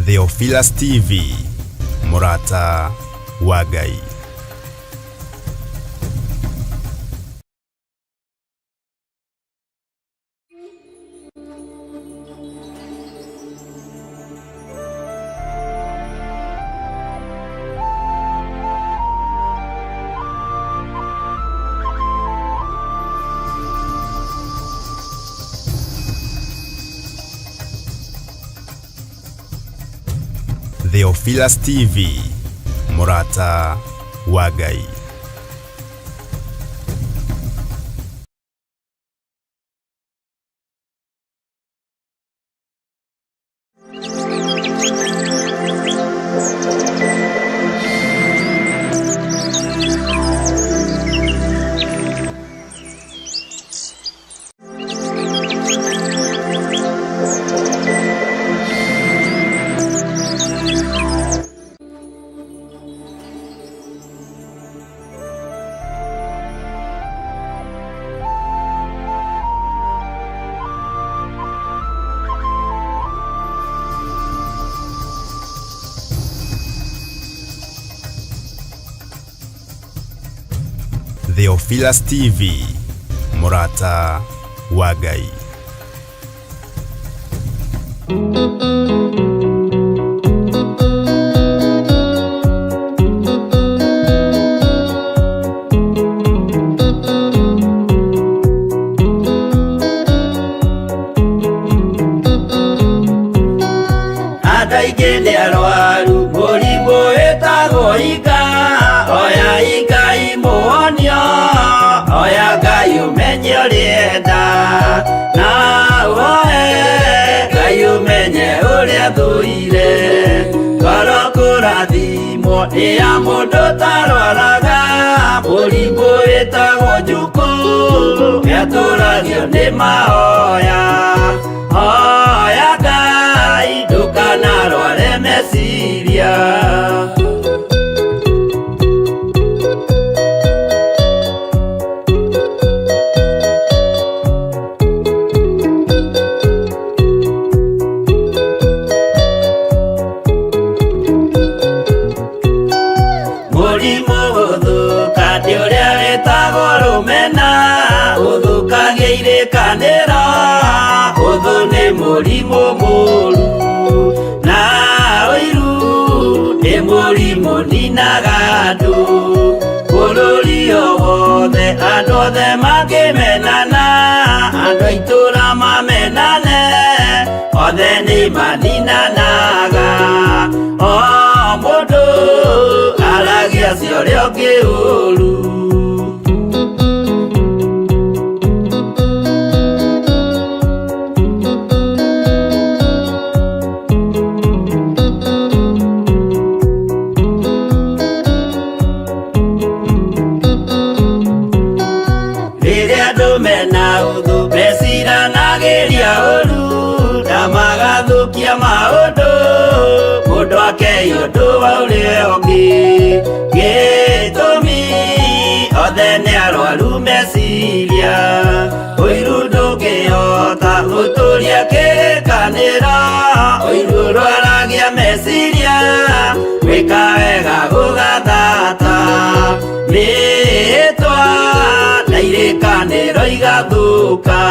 Theophilus TV, mũrata wa Ngai. Theophilus TV, mũrata wa Ngai. Theophilus TV, mũrata wa Ngai. Andũ aingĩ nĩ arwaru mũrimũ wĩtagwo inga oya Ngai mũhonio oya Ngai ũmenye ũrĩenda na ũhoe Ngai ũmenye ũrĩa thũire ngoro kũrathimwo nĩ ya mũndũ tarwaraga mũrimũ wĩtagwo njukũ nĩatũragio nĩ mahoya hoya Ngai ndũkanarware meciria. Mũrimũ gũthũka nĩ ũrĩa wĩtagwo rũmena ũthũkagia irĩkanĩro ũthũ nĩ mũrimũ mũru na ũiru nĩ mũrimũ ninaga andũ bũrũri o wothe andũ othe mangĩmenana andũ a itũũra mamenane othe nĩ maninanaga o mũndũ aragia cia ũrĩa ũngĩ ũru. Rĩrĩa andũ mena ũthũ meciranagĩria ũru na magathũkia maũndũ mũndũ akei ũndũ wa ũrĩa ũngĩ gĩtũmi othe nĩ arwaru meciria ũiru ndũngĩhota gũtũria kĩrĩkanĩro ũiru ũrwaragia meciria gwĩka wega gũgathata mĩĩtwa na irĩkanĩro igathũka.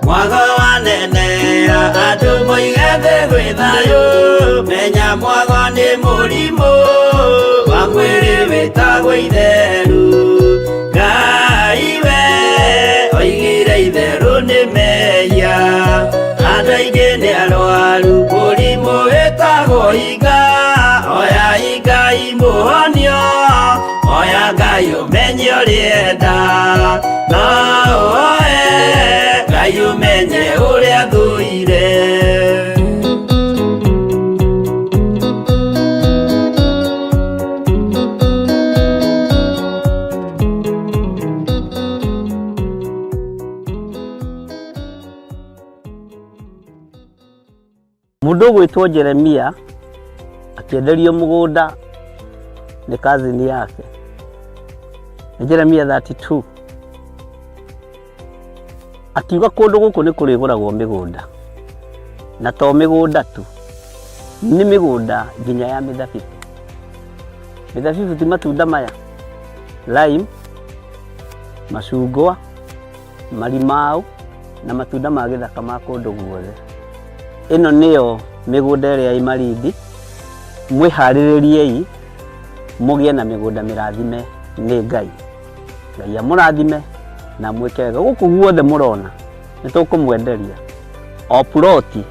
Mwago wanenea andũ moige thĩ gwĩ thayũ menya mwago nĩ mũrimũ wa mwĩrĩ wĩtagwo itheru Ngai we oigire itherũ nĩ mehia andũ aingĩ nĩ arwaru mũrimũ wĩtagwo inga oya Ngai mũhonio oya Ngai ũmenye ũrĩenda no ũhoe Ngai ũmenye ũrĩa thũire. Mũndũ ũgwĩtwo Jeremia akĩenderio mũgũnda nĩ cousin yake. Nĩ Jeremia 32. Akiuga kũndũ gũkũ nĩ kũrĩgũragwo mĩgũnda, na to mĩgũnda tu, nĩ mĩgũnda nginya ya mĩthabibũ. Mĩthabibũ ti matunda maya, lime, macungwa, marimau na matunda ma gĩthaka ma kũndũ guothe. Ĩno nĩyo mĩgũnda ĩrĩa ĩ Malindi, mwĩharĩrĩriei mũgĩe na mĩgũnda mĩrathime nĩ Ngai. Ngai amũrathime na amwĩke wega. Gũkũ guothe mũrona nĩ tũkũmwenderia o puroti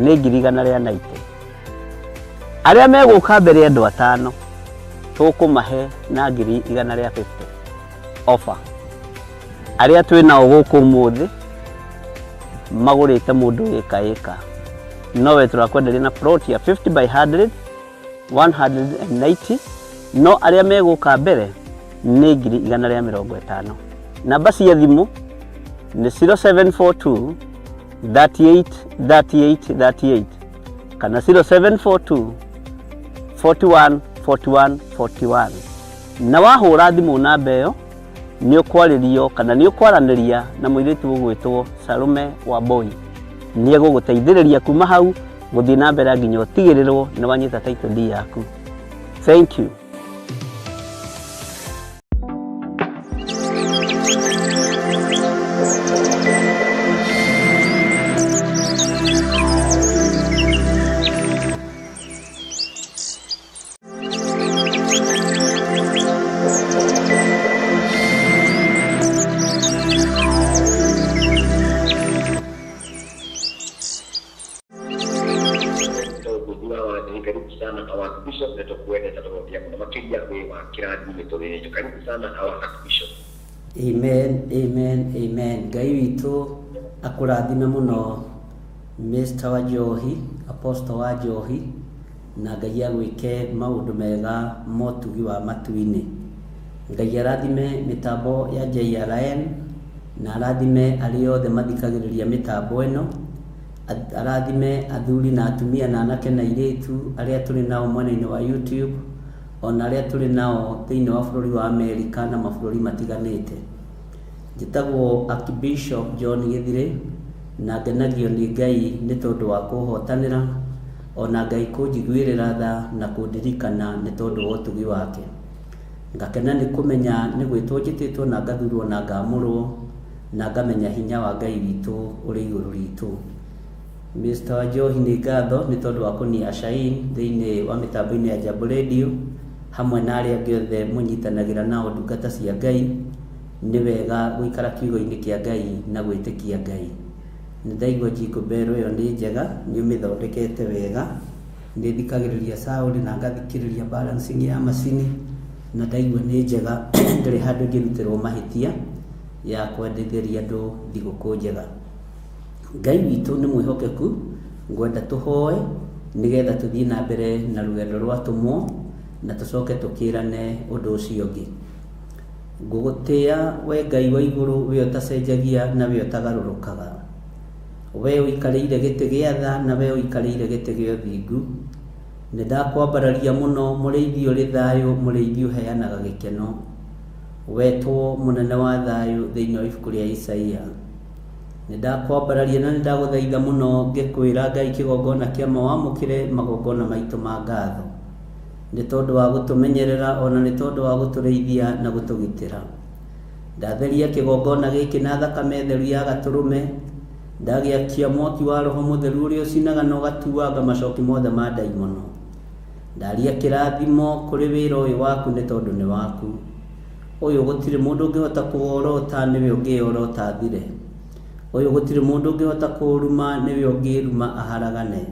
nĩ 190,000. Arĩa megũka mbere andũ atano tũkũmahe na 150,000 offer. Arĩa twĩ nao gũkũ ũmũthĩ magũrĩte mũndũ ĩka ĩka, nowe tũrakwenderia na plot ya 50 by 100 190, no arĩa megũka mbere nĩ 150,000. Namba cia thimũ nĩ 0742 38 38 38 kana 0742 41 41 41. Na wahũra thimũ namba ĩyo nĩ ũkwarĩrio kana nĩ ũkwaranĩria na mũirĩtu ũgwĩtwo Salome Wambui. Nĩ egũgũteithĩrĩria kuma hau gũthiĩ na mbere nginya ũtigĩrĩrwo nĩ wanyita title deed yaku. Thank you. Karibu sana our Bishop na tukuendete tũgũtia mũno makĩria wĩ wa kĩrathi mĩtũrĩre karibu sana our Bishop. Amen, amen, amen. Ngai witũ akũrathime mũno Mr. Wanjohi, Apostle Wanjohi, na Ngai agwĩke maũndũ mega motugi wa matu-inĩ. Ngai arathime mĩtambo ya JRN na arathime arĩa othe mathikagĩrĩria mĩtambo ĩno, arathime athuri na atumia na anake na airĩtu arĩa tũrĩ nao mwena-inĩ wa YouTube, ona arĩa tũrĩ nao thĩinĩ wa bũrũri wa Amerika na mabũrũri matiganĩte. Njĩtagwo Archbishop John Gĩthirĩ na ngenagio nĩ Ngai nĩ tondũ wa kũhotanĩra, ona Ngai kũnjiguĩrĩra tha na kũndirikana nĩ tondũ wa ũtugi wake. Ngakena nĩ kũmenya nĩ gwĩtwo njĩtĩtwo na ngathurwo na ngamũrwo na ngamenya hinya wa Ngai witũ ũrĩ igũrũ ritũ. Mr. Wanjohi nĩ ngatho nĩ tondũ wa kũnia Shain thĩinĩ wa mĩtambo-inĩ ya Jambo Radio hamwe na arĩa angĩ othe mũnyitanagĩra nao ndungata cia Ngai. Nĩ wega gũikara kiugo-inĩ kĩa Ngai na gwĩtĩkia Ngai. Nĩ ndaigua Jingle Bell ĩyo nĩ njega, nĩ ũmĩthondekete wega. Nĩ thikagĩrĩria sound na ngathikĩrĩria balancing ya macini na ndaigua nĩ njega, ndĩrĩ handũ ĩngĩrutĩrwo mahĩtia ya kwendithĩria andũ thigũkũ njega. Ngai witũ nĩ mwĩhokeku, ngwenda tũhoe nĩgetha tũthiĩ na mbere na rũgendo rwa atũmwo na tũcoke tũkĩrane ũndũ ũcio ũngĩ. Ngũgũtĩa we Ngai wa igũrũ, we ũtacenjagia na we ũtagarũrũkaga. We ũikarĩire gĩtĩ gĩa tha na we ũikarĩire gĩtĩ gĩa ũthingu. Nĩ ndakwambararia mũno, mũrĩithi ũrĩ thayũ, mũrĩithi ũheanaga gĩkeno. Wetwo mũnene wa thayũ thĩinĩ wa ibuku rĩa Isaia. Nĩ ndakwambararia na nĩ ndagũthaitha mũno ngĩkwĩra Ngai kĩgongona kĩa ma wamũkĩre magongona maitũ ma ngatho. Nĩ tondũ wa gũtũmenyerera ona nĩ tondũ wa gũtũrĩithia na gũtũgitĩra. Ndatheria kĩgongona gĩkĩ na thakame theru ya gatũrũme, ndagĩakia mwaki wa Roho Mũtheru ũrĩa ũcinaga na ũgatuanga macoki mothe ma ndaimono. Ndaria kĩrathimo kũrĩ wĩra ũyũ waku nĩ tondũ nĩ waku. Ũyũ gũtirĩ mũndũ ũngĩhota kũworota nĩwe ũngĩyorota athire. Ũyũ gũtirĩ mũndũ ũngĩhota kũũruma nĩwe ũngĩruma aharagane.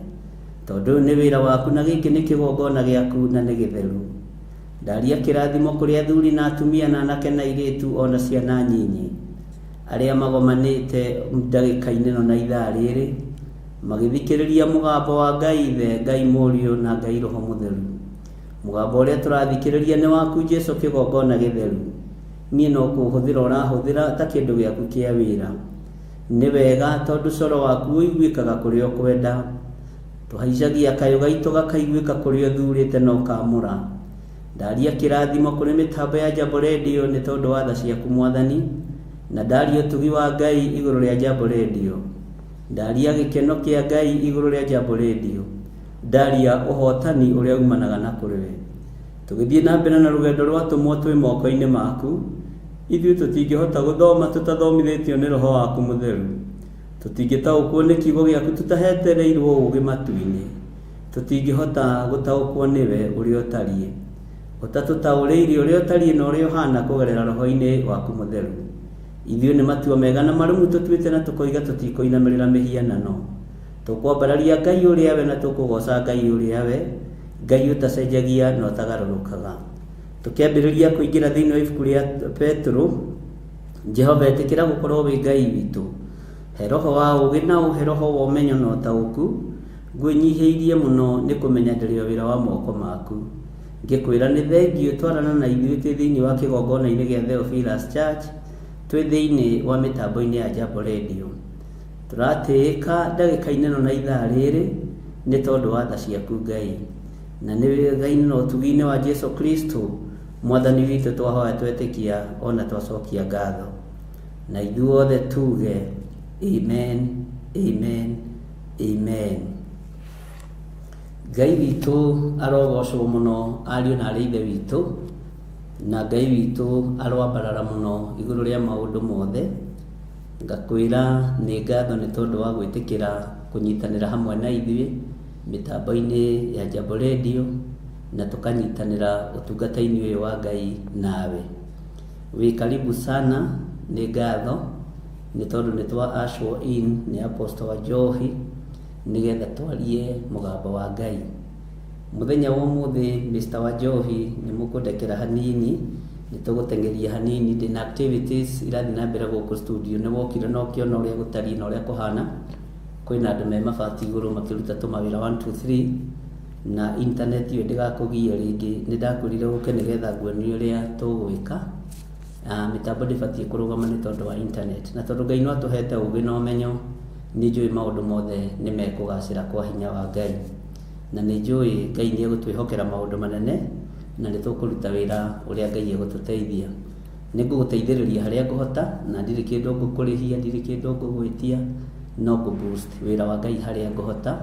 Tondũ ũyũ nĩ wĩra waku na gĩkĩ nĩ kĩgongona gĩaku na nĩ gĩtheru. Ndaria kĩrathimo kũrĩ athuri na atumia na anake na airĩtu o na ciana nyinyi arĩa magomanĩte ndagĩka-inĩ ĩno na ithaa rĩrĩ magĩthikĩrĩria mũgambo wa Ngai Ithe, Ngai Mũriũ na Ngai Roho Mũtheru. Mũgambo ũrĩa tũrathikĩrĩria nĩ waku Jesu kĩgongona gĩtheru. Niĩ no kũhũthĩra ũrahũthĩra ta kĩndũ gĩaku kĩa wĩra. Nĩ wega tondũ coro waku ũiguĩkaga kũrĩa ũkwenda. Tũhaicagia kayũ gaitũ gakaiguĩka kũrĩa ũthurĩte na ũkamũra. Ndaria kĩrathimo kũrĩ mĩtambo ya Jambo Radio nĩ tondũ wa tha ciaku Mwathani, na ndaria ũtugi wa Ngai igũrũ rĩa Jambo Radio. Ndaria gĩkeno kĩa Ngai igũrũ rĩa Jambo Radio. Ndaria ũhotani ũrĩa umanaga na kũrĩ we. Tũgĩthiĩ na mbere na rũgendo rwa atũmwo twĩ moko-inĩ maku, ithuĩ tũtingĩhota gũthoma tũtathomithĩtio nĩ Roho waku Mũtheru. Tũtingĩtaũkwo nĩ kiugo gĩaku tũtahetereirwo ũũgĩ matu-inĩ. Tũtingĩhota gũtaũkwo nĩwe ũrĩa ũtariĩ ũtatũtaũrĩire ũrĩa ũtariĩ na ũrĩa ũhana kũgerera roho-inĩ waku mũtheru. Ithuĩ nĩ matua mega na marũmu tũtuĩte na tũkoiga tũtikũinamĩrĩra mĩhianano. Tũkwambararia Ngai ũrĩa we na tũkũgoca Ngai ũrĩa we, Ngai ũtacenjagia na ũtagarũrũkaga. Tũkĩambĩrĩria kũingĩra thĩinĩ wa ibuku rĩa Petero, Jehova ĩtĩkĩra gũkorwo wĩ Ngai witũ. He roho wa ũũgĩ na ũhe roho wa ũmenyo na ũtaũku. Ngwĩnyihĩirie mũno nĩ kũmenya ndĩrĩ o wĩra wa moko maku. Ngĩkwĩra nĩ thengiũ twarana na ithuĩ twĩ thĩinĩ wa kĩgongona-inĩ gĩa Theophilus Church, twĩ thĩinĩ wa mĩtambo-inĩ ya Jambo Radio. Tũratĩĩka ndagĩka-inĩ ĩno na ithaa rĩrĩ nĩ tondũ wa tha ciaku Ngai. Na nĩ wega-inĩ na ũtugi-inĩ wa Jesu Kristo Mwathani witũ twahoya twetĩkia ona twacokia ngatho. Na ithuothe tuge amen, amen, amen. Ngai witũ arogocwo mũno ariũ na arĩ ithe witũ, na Ngai witũ aroambarara mũno igũrũ rĩa maũndũ mothe. Ngakwĩra nĩ ngatho nĩ tondũ wa gwĩtĩkĩra kũnyitanĩra hamwe na ithuĩ mĩtambo-inĩ ya Jambo Radio na tũkanyitanĩra ũtungata-inĩ ũyũ wa Ngai nawe. Wĩ karibu sana, nĩ ngatho nĩ tondũ nĩ twa usher in nĩ Apostle wa Njohi nĩgetha twarie mũgambo wa Ngai. Mũthenya wa ũmũthĩ Mr. Wanjohi nĩ mũkũndekera hanini, nĩ tũgũteng'eria hanini, ndĩna activities irathiĩ na mbere gũkũ studio, nĩ wokire na ũkĩona ũrĩa gũtariĩ na ũrĩa kũhana, kwĩna andũ me mabati igũrũ makĩruta tũmawĩra 1 2 3 na internet ĩyo ndĩgakũgie rĩngĩ, nĩ ndakwĩrire ũke nĩgetha nguonie ũrĩa tũgwĩka. Mĩtambo ndĩbatiĩ kũrũgama nĩ tondũ wa internet, na tondũ Ngai no atũhete ũũgĩ na ũmenyo, nĩ njũĩ maũndũ mothe nĩ mekũgacĩra kwa hinya wa Ngai. Na nĩ njũĩ Ngai nĩ egũtwĩhokera maũndũ manene na nĩ tũkũruta wĩra ũrĩa Ngai egũtũteithia. Nĩ ngũgũteithĩrĩria harĩa ngũhota na ndirĩ kĩndũ ngũkũrĩhia, ndirĩ kĩndũ ngũgwĩtia, no ngũ boost wĩra wa Ngai harĩa ngũhota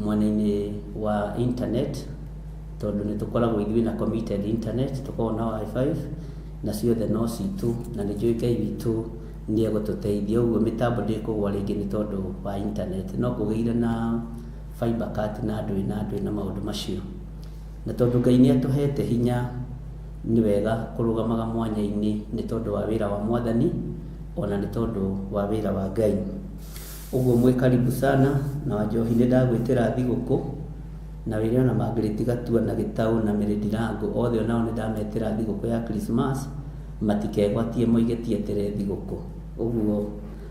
mwena-inĩ wa internet, tondũ nĩ tũkoragwo ithuĩ na committed internet, tũkoragwo na wifi na ciothe no citũ, na nĩ njũĩ Ngai witũ nĩ egũtũteithia, ũguo mĩtambo ndĩkũgwa rĩngĩ nĩ tondũ wa internet. No kũgĩire na fiber cut na ndũĩ na ndũĩ na maũndũ macio. Na tondũ Ngai nĩ atũhete hinya, nĩ wega kũrũgamaga mwanya-inĩ nĩ tondũ wa wĩra wa Mwathani ona nĩ tondũ wa wĩra wa Ngai. Ũguo mwĩ karibu sana, na Wanjohi nĩ ndagwĩtĩra thigũkũ, na wĩre ona Margaret Gatua na Gĩtaũ na Mary Ndirango othe onao nĩ ndametĩra thigũkũ ya Christmas, matikegwatie moige ti etere thigũkũ. Ũguo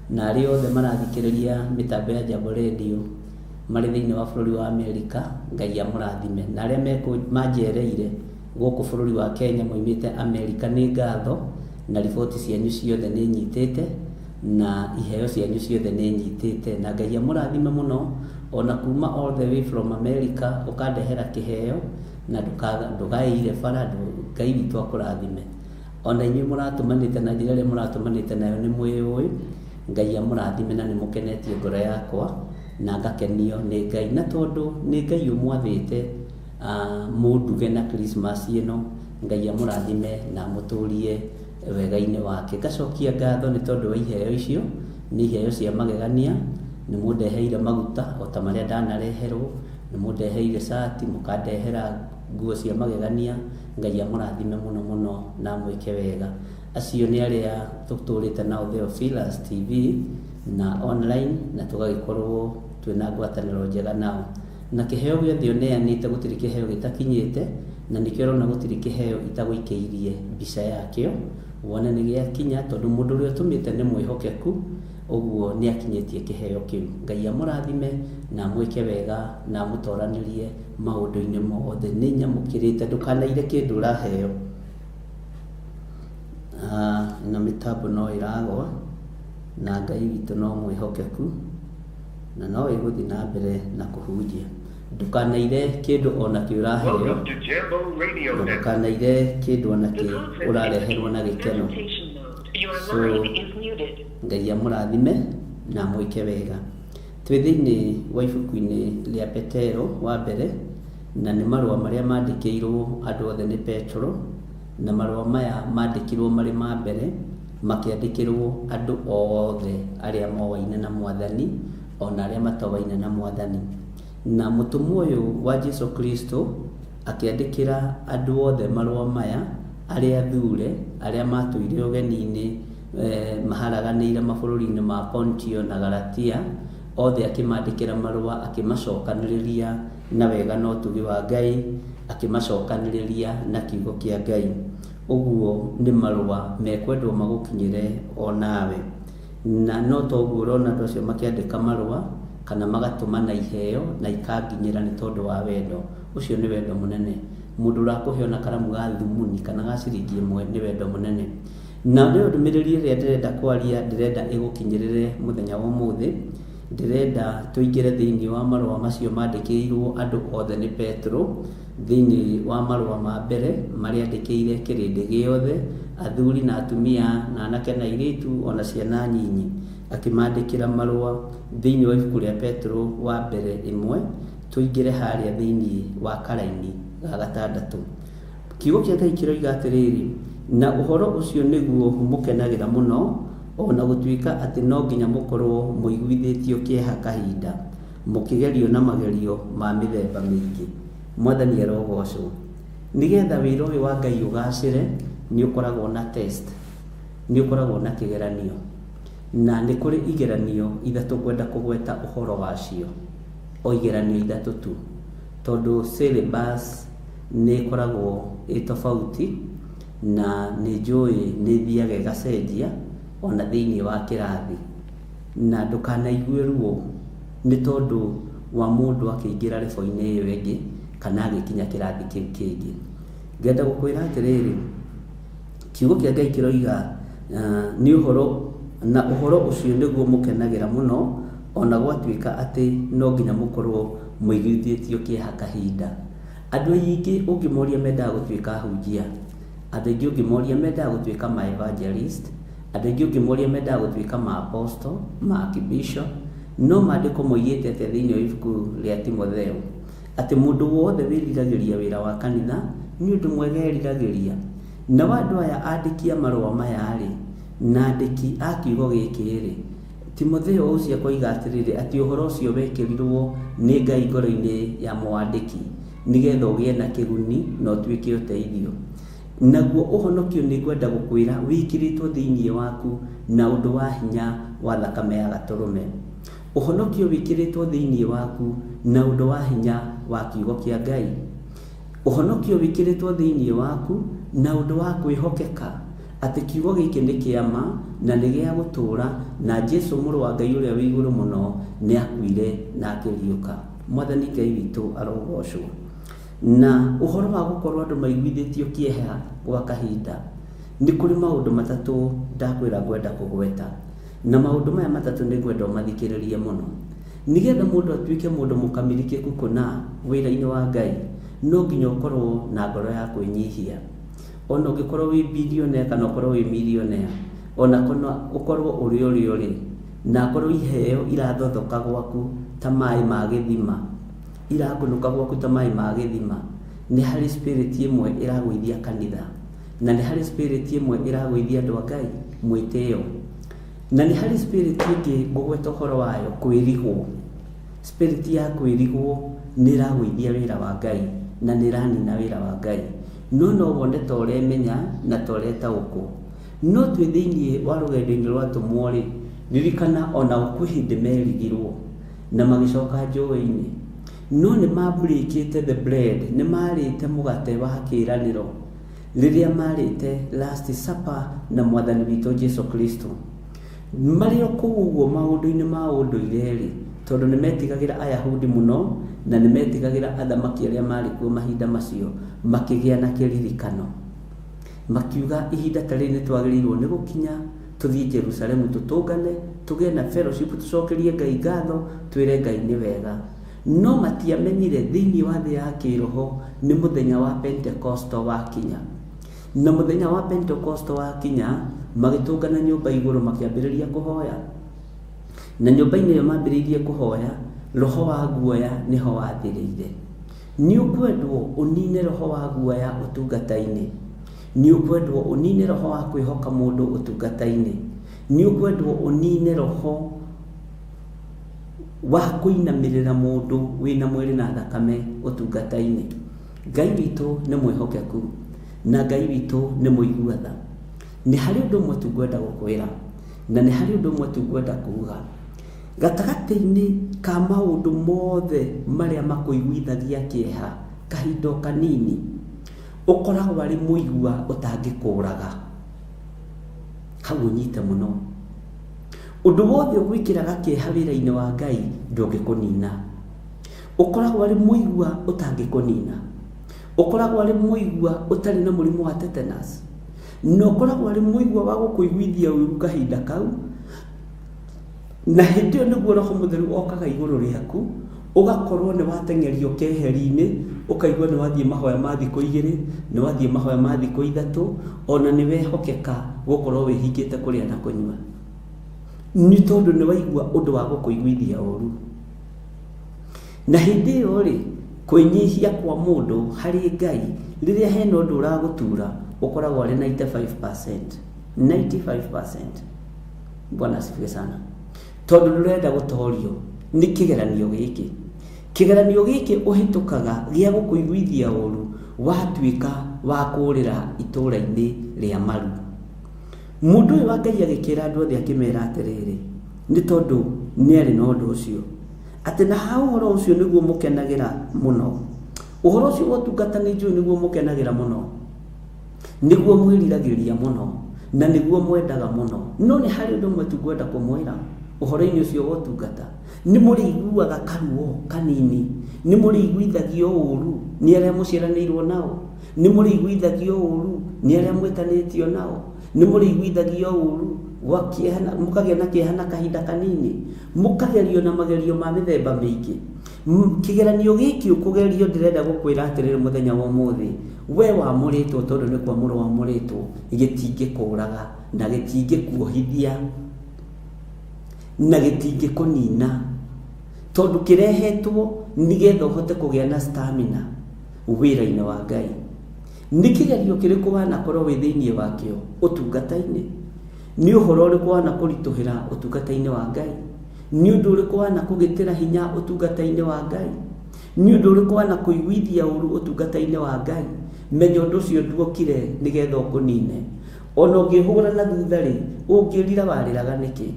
na arĩa othe marathikĩrĩria mĩtambo ya Jambo Radio marĩ thĩinĩ wa bũrũri wa Amerika, Ngai amũrathime. Na arĩa manjereire gũkũ bũrũri wa Kenya moimĩte Amerika nĩ ngatho, na riboti cianyu ciothe nĩ nyitĩte, na iheo cianyu ciothe nĩ nyitĩte, na Ngai amũrathime mũno, ona kuma all the way from America ũkandehera kĩheo na ndũgaĩire bara, Ngai witũ akũrathime. Ona inyuĩ mũratũmanĩte na njĩra ĩrĩa mũratũmanĩte nayo nĩ mwĩyũĩ, Ngai amũrathime na nĩ mũkenetie ngoro yakwa na ngakenio nĩ Ngai, na tondũ nĩ Ngai ũmwathĩte mũnduge na Christmas ĩno, Ngai amũrathime na amũtũrie wega-inĩ wake. Ngacokia ngatho nĩ tondũ wa iheo icio, nĩ iheo cia magegania, nĩ mũndeheire maguta o ta marĩa ndanareherwo, nĩ mũndeheire cati, mũkandehera nguo cia magegania, Ngai amũrathime mũno mũno na amwĩke wega. Acio nĩ arĩa tũtũrĩte nao Theophilus TV na online, na tũgagĩkorwo twĩna ngwatanĩro njega nao. Na kĩheo gĩothe ũneanĩte gũtirĩ kĩheo gĩtakinyĩte, na nĩkĩo ũrona gũtirĩ kĩheo itagũikĩirie mbica yakĩo, wone nĩ gĩakinya, tondũ mũndũ ũrĩa ũtũmĩte nĩ mwĩhokeku, ũguo nĩ akinyĩtie kĩheo kĩu. Ngai amũrathime na amwĩke wega na amũtoranĩrie maũndũ-inĩ mothe. Nĩ nyamũkĩrĩte, ndũkanaire kĩndũ ũraheo. Ĩno mĩtambo no ĩragwa, na Ngai witũ no mwĩhokeku, na no ĩgũthiĩ na mbere na kũhunjia. Ndũkanaire kĩndũ ona kĩ ũraheo, Welcome to Jambo Radio na Network. ndũkanaire kĩndũ ona The kĩ conference is ũrareherwo in na gĩkeno. presentation mode. Your So line is muted. Ngai amũrathime na amwĩke wega. Twĩ thĩinĩ wa ibuku-inĩ rĩa Petero wa mbere, na nĩ marũa marĩa mandĩkĩirwo andũ othe nĩ Petero, na marũa maya mandĩkirwo marĩ ma mbere, makĩandĩkĩrwo andũ othe arĩa moaine na Mwathani, ona arĩa matoaine na Mwathani. Na mũtũmwo ũyũ wa Jesu Kristo akĩandĩkĩra andũ othe marũa maya, arĩa athure, arĩa matũire ũgeni-inĩ, maharaganĩire mabũrũri-inĩ ma Pontio na Galatia, othe akĩmandĩkĩra marũa, akĩmacokanĩrĩria na wega na ũtugi wa Ngai, akĩmacokanĩrĩria na kiugo kĩa Ngai. Ũguo nĩ marũa mekwendwo magũkinyĩre o nawe. Na no toguo ũrona andũ acio makĩandĩka marũa kana magatũmana iheo na ikanginyĩra nĩ tondũ wa wendo. Ũcio nĩ wendo mũnene. Mũndũ ũrakũhe ona karamu ga thumuni kana ga ciringi ĩmwe nĩ wendo mũnene. Na nĩyo ndũmĩrĩri ĩrĩa ndĩrenda kwaria, ndĩrenda ĩgũkinyĩrĩre mũthenya wa ũmũthĩ. Ndĩrenda tũingĩre thĩinĩ wa marũa macio mandĩkĩirwo andũ othe nĩ Petero, thĩinĩ wa marũa ma mbere marĩa andĩkĩire kĩrĩndĩ gĩothe, athuri na atumia na anake na airĩtu ona ciana nyinyi, akĩmandĩkĩra marũa thĩinĩ wa ibuku rĩa Petero wa mbere ĩmwe, tũingĩre harĩa thĩinĩ wa karaini ga gatandatũ. Kiugo kĩa Ngai kĩroiga atĩrĩrĩ, na ũhoro ũcio nĩguo mũkenagĩra mũno, ona gũtuĩka atĩ no nginya mũkorwo mũiguithĩtio kĩeha kahinda, mũkĩgerio na magerio ma mĩthemba mĩingĩ. Mwathani arogocwo. Nĩgetha wĩra ũyũ wa Ngai ũgacĩre, nĩ ũkoragwo na test, nĩ ũkoragwo na kĩgeranio. Na nĩ kũrĩ igeranio ithatũ ngwenda kũgweta ũhoro wacio, o igeranio ithatũ tu, tondũ syllabus nĩ ĩkoragwo ĩ tofauti, na nĩ njũĩ nĩ ĩthiaga ĩgacenjia ona thĩinĩ wa kĩrathi. Na ndũkanaigue ruo nĩ tondũ wa mũndũ akĩingĩra rebo-inĩ ĩyo ĩngĩ kana agĩkinya kĩrathi kĩu kĩngĩ. Ngenda gũkwĩra atĩrĩrĩ, kiugo kĩa Ngai kĩroiga nĩ ũhoro, na ũhoro ũcio nĩguo mũkenagĩra mũno, ona gwatuĩka atĩ no nginya mũkorwo mũiguithĩtio kĩeha kahinda. Andũ aingĩ ũngĩmoria mendaga gũtuĩka ahunjia, andũ aingĩ ũngĩmoria mendaga gũtuĩka ma evangelist, andũ aingĩ ũngĩmoria mendaga gũtuĩka ma apostle, ma archbishop, no maandĩko moigĩte atĩa thĩinĩ wa ibuku rĩa Timotheo, atĩ mũndũ wothe wĩriragĩria wĩra wa kanitha nĩ ũndũ mwega eriragĩria. Nao andũ aya andĩki a marũa maya rĩ, na andĩki a kiugo gĩkĩ rĩ, Timotheo ũcio akoiga atĩrĩrĩ, atĩ ũhoro ũcio wekĩrirwo nĩ Ngai ngoro-inĩ ya mwandĩki nĩgetha ũgĩe na kĩguni na ũtuĩke ũteithio. Naguo ũhonokio nĩ ngwenda gũkwĩra wĩkĩrĩtwo thĩinĩ waku na ũndũ wa hinya wa thakame ya gatũrũme. Ũhonokio wĩkĩrĩtwo thĩinĩ waku na ũndũ wa hinya wa kiugo kĩa Ngai. Ũhonokio wĩkĩrĩtwo thĩinĩ waku na ũndũ wa kwĩhokeka atĩ kiugo gĩkĩ nĩ kĩa ma na nĩ gĩa gũtũũra, na Jesu mũrũ wa Ngai ũrĩa wĩ igũrũ mũno nĩ akuire na akĩriũka. Mwathani Ngai witũ arogocwo. Na ũhoro wa gũkorwo andũ maiguithĩtio kĩeha gwa kahinda, nĩ kũrĩ maũndũ matatũ ndakwĩra ngwenda kũgweta, na maũndũ maya matatũ nĩ ngwenda ũmathikĩrĩrie mũno. Nĩgetha mũndũ atuĩke mũndũ mũkamilikeku kũna wĩra-inĩ wa Ngai, no nginya ũkorwo na ngoro ya kwĩnyihia. Ona ũngĩkorwo wĩ billionaire kana ũkorwo wĩ millionaire, ona kana ũkorwo ũrĩ ũrĩa ũrĩ, na akorwo iheo irathothoka gwaku ta maĩ ma gĩthima, irakunũka gwaku ta maĩ ma gĩthima, nĩ harĩ spirit ĩmwe ĩragũithia kanitha, na nĩ harĩ spirit ĩmwe ĩragũithia andũ a Ngai mwĩtĩo, na nĩ harĩ spirit ĩngĩ ngũgweta ũhoro wayo, kwĩrigwo. Spirit ya kwĩrigwo nĩ ĩragũithia wĩra wa Ngai na nĩ ĩranina wĩra wa Ngai. No no wone ta ũremenya na ta ũretaũkwo. No twĩ thĩinĩ wa rũgendo-inĩ rwa atũmwo rĩ, ririkana ona kwĩ hĩndĩ merigirwo na magĩcoka njũĩ-inĩ. No nĩ mambũrĩkĩte the bread, nĩ marĩte mũgate wa kĩĩranĩro rĩrĩa marĩte last supper na Mwathani witũ Jesu Kristo. Marĩ o kũu ũguo maũndũ-inĩ ma ũndũire rĩ, tondũ nĩ metigagĩra Ayahudi mũno na nĩ metigagĩra athamaki arĩa marĩ kuo mahinda macio, makĩgĩa na kĩririkano. Makiuga ihinda ta rĩrĩ nĩ twagĩrĩirwo nĩ gũkinya tũthiĩ Jerusalemu tũtũngane, tũgĩe na fellowship, tũcokerie Ngai ngatho, twĩre Ngai nĩ wega. No matiamenyire thĩinĩ wa thĩ ya kĩroho nĩ mũthenya wa Pentekosto wakinya. Na mũthenya wa Pentekosto wakinya, magĩtũngana nyũmba igũrũ makĩambĩrĩria kũhoya. Na nyũmba-inĩ ĩyo mambĩrĩirie kũhoya, roho wa guoya nĩho wathĩrĩire. Nĩ ũkwendwo ũnine roho wa guoya ũtungata-inĩ. Nĩ ũkwendwo ũnine roho wa kwĩhoka mũndũ ũtungata-inĩ. Nĩ ũkwendwo ũnine roho wa kũinamĩrĩra mũndũ wĩna mwĩrĩ na thakame ũtungata-inĩ. Ngai witũ nĩ mwĩhokeku na Ngai witũ nĩ mũigua tha. Nĩ harĩ ũndũ ũmwe tu ngwenda gũkwĩra na nĩ harĩ ũndũ ũmwe tu ngwenda kuga. Gatagatĩ-inĩ ka maũndũ mothe marĩa makũiguithagia kĩeha kahinda o kanini, ũkoragwo arĩ mũigua ũtangĩkũraga. Hau ũnyite mũno. Ũndũ wothe ũgwĩkĩraga kĩeha wĩra-inĩ wa Ngai ndũngĩkũnina. Ũkoragwo arĩ mũigua ũtangĩkũnina. Ũkoragwo arĩ mũigua ũtarĩ na mũrimũ wa tetanus. Na ũkoragwo arĩ mũigua wa gũkũiguithia ũiru kahinda kau. Na hĩndĩ ĩyo nĩguo Roho Mũtheru okaga igũrũ rĩaku, ũgakorwo nĩ wateng'erio keheri-inĩ, ũkaigua nĩ wathiĩ mahoya ma thikũ igĩrĩ, nĩ wathiĩ mahoya ma thikũ ithatũ, ona nĩ wehokeka gũkorwo wĩhingĩte kũrĩa na kũnyua. Nĩ tondũ nĩ waigua ũndũ wa gũkũiguithia ũru. Na hĩndĩ ĩyo rĩ, kwĩnyihia kwa mũndũ harĩ Ngai, rĩrĩa hena ũndũ ũragũtura, ũkoragwo arĩ 95%. 95%. Bwana asifiwe sana. Tondũ ndũrenda gũtorio nĩ kĩgeranio gĩkĩ. Kĩgeranio gĩkĩ ũhĩtũkaga gĩa gũkũiguithia ũru watuĩka wa kũrĩra itũũra-inĩ rĩa maru. Mũndũ ũyũ wa Ngai agĩkĩra andũ othe akĩmera atĩrĩrĩ, nĩ tondũ nĩ arĩ na ũndũ ũcio, atĩ na ha ũhoro ũcio nĩguo mũkenagĩra mũno. Ũhoro ũcio wa ũtungata nĩ njũĩ nĩguo mũkenagĩra mũno, nĩguo mwĩriragĩria mũno, na nĩguo mwendaga mũno. No nĩ harĩ ũndũ ũmwe tu ngwenda kũmwĩra ũhoro-inĩ ũcio wa ũtungata. Nĩ mũrĩiguaga karuo kanini, nĩ mũrĩiguithagio ũru nĩ arĩa mũciaranĩirwo nao, nĩ mũrĩiguithagio ũru nĩ arĩa mwĩtanĩtio nao, nĩ mũrĩiguithagio ũru mũkagĩa na kĩeha na kahinda kanini, mũkagerio na magerio ma mĩthemba mĩingĩ. Kĩgeranio gĩkĩ ũkũgerio ndĩrenda gũkwĩra atĩrĩrĩ mũthenya wa ũmũthĩ, we wamũrĩtwo tondũ nĩ kwamũrwo wamũrĩtwo, gĩtingĩkũraga na gĩtingĩkuohithia na gĩtingĩkũnina, tondũ kĩrehetwo nĩgetha ũhote kũgĩa na stamina wĩra-inĩ wa Ngai. Nĩ kĩgerio kĩrĩkũ wanakorwo wĩ thĩinĩ wakĩo ũtungata-inĩ? Nĩ ũhoro ũrĩkũ wanakũritũhĩra ũtungata-inĩ wa Ngai? Nĩ ũndũ ũrĩkũ wanakũgĩtĩra hinya ũtungata-inĩ wa Ngai? Nĩ ũndũ ũrĩkũ wanakũiguithia ũru ũtungata-inĩ wa Ngai? Menya ũndũ ũcio nduokire nĩgetha ũkũnine. Ona ũngĩhũra na thutha rĩ, ũngĩrira warĩraga nĩkĩ?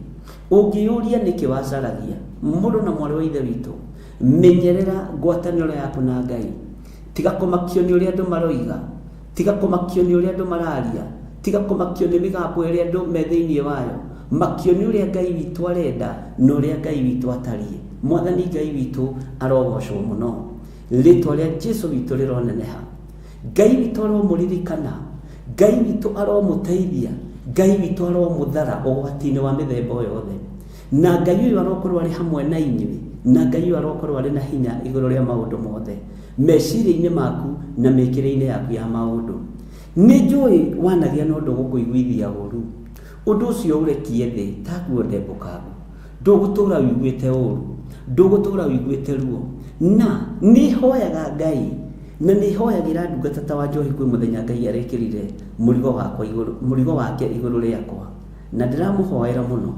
Ũngĩyũria nĩkĩ wacaragia? Mũrũ na mwarĩ wa Ithe witũ, menyerera ngwatanĩro yaku na Ngai. Tiga kũmakio nĩ ũrĩa andũ maroiga, tiga kũmakio nĩ ũrĩa andũ mararia, tiga kũmakio nĩ mĩgambo ĩrĩa andũ me thĩinĩ wayo. Makio nĩ ũrĩa Ngai witũ arenda na ũrĩa Ngai witũ atariĩ. Mwathani Ngai witũ arogocwo mũno. Rĩtwa rĩa Jesu witũ rĩroneneha. Ngai witũ aromũririkana, Ngai witũ aromũteithia, Ngai witũ aromũthara ũgwati-inĩ wa mĩthemba o yothe. Na Ngai ũyũ arokorwo arĩ hamwe na inyuĩ, na Ngai ũyũ arokorwo arĩ na hinya igũrũ rĩa maũndũ mothe, meciria-inĩ maku na mĩkĩre-inĩ yaku ya maũndũ. Nĩ njũĩ wanagĩa na ũndũ ũgũkũiguithia ũru, ũndũ ũcio ũrekie thĩ ta nguo ndembũkangu. Ndũgũtũra ũiguĩte ũru, ndũgũtũra ũiguĩte ruo. Na nĩ hoyaga Ngai, na nĩ hoyagĩra ndungata ta wa Njohi kwĩ mũthenya Ngai arekĩrire mũrigo wakwa igũrũ, mũrigo wake igũrũ rĩakwa. Na ndĩramũhoera mũno,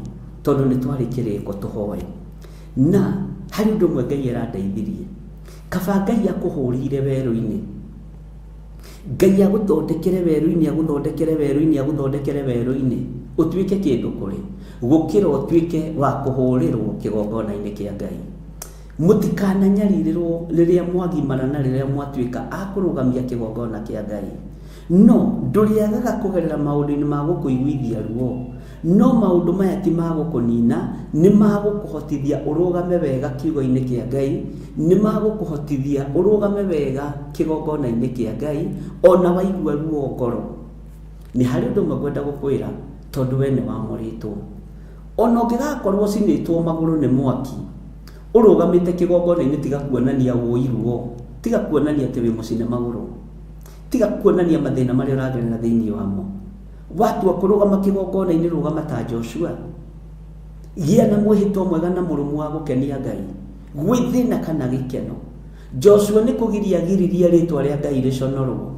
tondũ nĩ twarĩ kĩrĩko tũhoe. Na harĩ ũndũ ũmwe Ngai arandeithirie. Kaba Ngai akũhũrĩire werũ-inĩ. Ngai agũthondekere werũ-inĩ, agũthondekere werũ-inĩ, agũthondekere werũ-inĩ, ũtuĩke kĩndũ kũrĩ, gũkĩra ũtuĩke wa kũhũrĩrwo kĩgongona-inĩ kĩa Ngai. Mũtikananyarirĩrwo rĩrĩa mwagimara na rĩrĩa mwatuĩka a kũrũgamia kĩgongona kĩa Ngai. No ndũrĩagaga kũgerera maũndũ-inĩ ma gũkũiguithia ruo. No maũndũ maya ti ma gũkũnina, nĩ ma gũkũhotithia ũrũgame wega kiugo-inĩ kĩa Ngai, nĩ ma gũkũhotithia ũrũgame wega kĩgongona-inĩ kĩa Ngai, ona waigua ruo ngoro. Nĩ harĩ ũndũ ũmwe ngwenda gũkwĩra, tondũ we nĩ wamũrĩtwo. Ona ũngĩgakorwo ũcinĩtwo magũrũ nĩ mwaki, Ũrũgamĩte kĩgongona-inĩ tiga kuonania wũiruo, tiga kuonania atĩ wĩ mũcine magũrũ, tiga kuonania mathĩna marĩa ũragerera thĩinĩ wamo. Watua kũrũgama kĩgongona-inĩ rũgama ta Joshua. Gĩa na mwĩhĩtwa mwega na mũrũmu wa gũkenia Ngai, gwĩ thĩna kana gĩkeno. Joshua nĩ kũgiria agiririe rĩtwa rĩa Ngai rĩconorwo.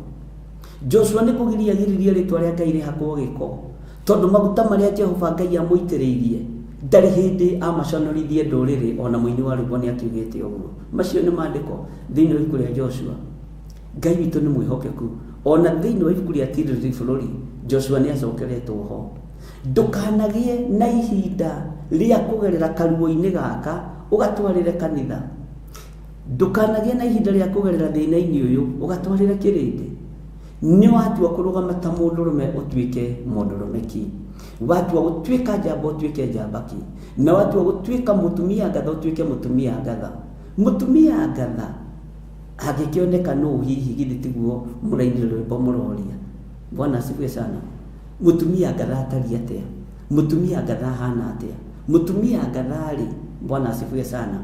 Joshua nĩ kũgiria agiririe rĩtwa rĩa Ngai rĩhakwo gĩko, tondũ maguta marĩa Jehova Ngai amũitĩrĩirie ndarĩ hĩndĩ amaconorithie ndũrĩrĩ, ona mũini wa rwĩmbo nĩ akiugĩte ũguo. Macio nĩ maandĩko thĩinĩ wa ibuku rĩa Joshua. Ngai witũ nĩ mwĩhokeku. Ona thĩinĩ wa ibuku rĩa Tirĩrĩri Bũrũri, Joshua nĩ acokeretwo ho. Ndũkanagĩe na ihinda rĩa kũgerera karuo-inĩ gaka ũgatwarĩre kanitha. Ndũkanagĩe na ihinda rĩa kũgerera thĩna-inĩ ũyũ ũgatwarĩre kĩrĩndĩ. Nĩ watua kũrũgama ta mũndũrũme ũtuĩke mũndũrũme ki. Watua gũtuĩka njamba ũtuĩke njamba ki. Na watua gũtuĩka mũtumia ngatha ũtuĩke mũtumia ngatha. Mũtumia ngatha angĩkĩoneka nũ hihi githĩ tiguo mũrainire rwĩmbo mũroria. Bwana asifiwe sana. Mũtumia ngatha atariĩ atĩa? Mũtumia ngatha ahana atĩa? Mũtumia ngatha rĩ, Bwana asifiwe sana.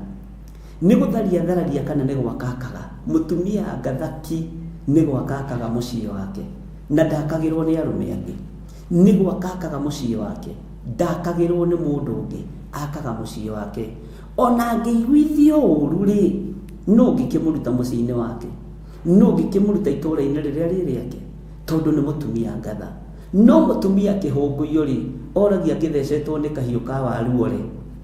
Nĩ gũtharia athararia kana nĩ gwaka akaga? Mũtumia ngathaki nĩ gwaka akaga mũciĩ wake na ndakagĩrwo nĩ arũme angĩ. Nĩ gwaka akaga mũciĩ wake, ndakagĩrwo nĩ mũndũ ũngĩ, akaga mũciĩ wake. Ona angĩiguithio ũru rĩ, nũ ũngĩkĩmũruta mũciĩ-inĩ wake? Nũ ũngĩkĩmũruta itũũra-inĩ rĩrĩa rĩ rĩake? Tondũ nĩ mũtumia ngatha. No mũtumia kĩhũngũiyo rĩ, oragia angĩthecetwo nĩ kahiũ ka waru ore.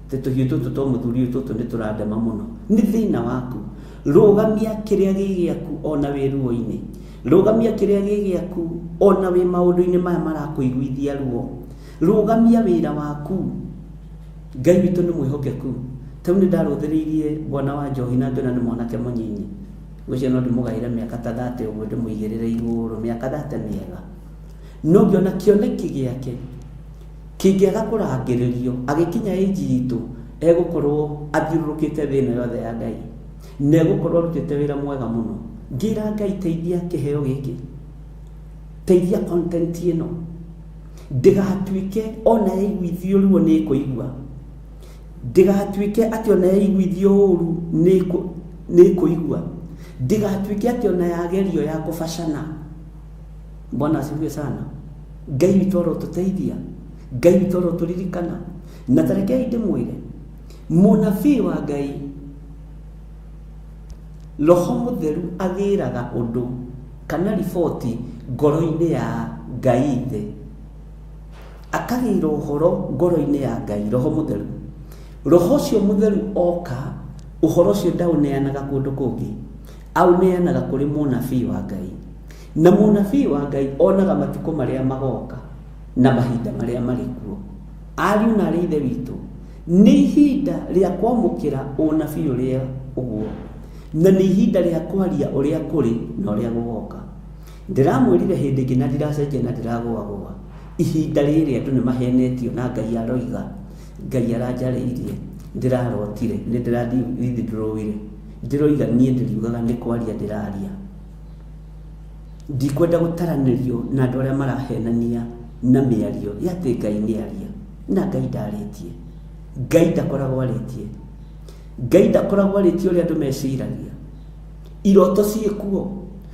Atĩ tũhiũ tũtũ twa mũthuri ũyũ tũtũ nĩ tũrandema mũno. Nĩ thĩna waku. Rũgamia kĩrĩa gĩ gĩaku ona wĩ ruo-inĩ. Rũgamia kĩrĩa gĩ gĩaku ona wĩ maũndũ-inĩ maya marakũiguithia ruo. Rũgamia wĩra waku. Ngai witũ nĩ mwĩhokeku. Ta rĩu nĩ ndarũthĩrĩirie bwana wa njohi na ngĩona nĩ mwanake mũnyinyi. Ngwĩciria no ndĩmũgaĩre mĩaka ta thate ũguo ndĩmũigĩrĩre igũrũ, mĩaka thate mĩega. No ngĩona kĩoneki gĩake kĩngĩaga kũrangĩrĩrio agĩkinya ĩnji itũ egũkorwo athiũrũrũkĩte thĩ ĩno yothe ya Ngai na egũkorwo arutĩte wĩra mwega mũno. Ngĩra Ngai teithia kĩheo gĩkĩ, teithia content ĩno ndĩgatuĩke ona yaiguithio ruo nĩ ĩkũigua, ndĩgatuĩke atĩ ona yaiguithio ũru nĩ ĩkũigua, ndĩgatuĩke atĩ ona yagerio ya kũbacana. Bwana asifiwe sana. Ngai witũ arotũteithia, Ngai witũ arotũririkana. Na ta rekei ndĩmwĩre, mũnabii wa Ngai Roho Mũtheru agĩraga ũndũ kana riboti ngoro-inĩ ya Ngai Ithe, akagĩra ũhoro ngoro-inĩ ya Ngai Roho Mũtheru. Roho ũcio Mũtheru oka, ũhoro ũcio ndaũneanaga kũndũ kũngĩ, aũneanaga kũrĩ mũnabii wa Ngai. Na mũnabii wa Ngai onaga matukũ marĩa magoka na mahinda marĩa marĩ kuo. Ariũ na aarĩ a Ithe witũ, nĩ ihinda rĩa kwamũkĩra ũnabii ũrĩa ũguo, na nĩ ihinda rĩa kwaria ũrĩa kũrĩ na ũrĩa gũgoka. Ndĩramwĩrire hĩndĩ ĩngĩ na ndiracenjia na ndiragũagũa, ihinda rĩrĩ andũ nĩ mahenetio na Ngai aroiga, Ngai aranjarĩirie, ndĩrarotire, nĩ ndĩrathindũrũire, ndĩroiga niĩ ndĩriugaga nĩ kwaria ndĩraria. Ndikwenda gũtaranĩrio na andũ arĩa marahenania na mĩario ya atĩ Ngai nĩ aria, na Ngai ndarĩtie. Ngai ndakoragwo arĩtie. Ngai ndakoragwo arĩtie ũrĩa andũ meciragia. Iroto ciĩkuo,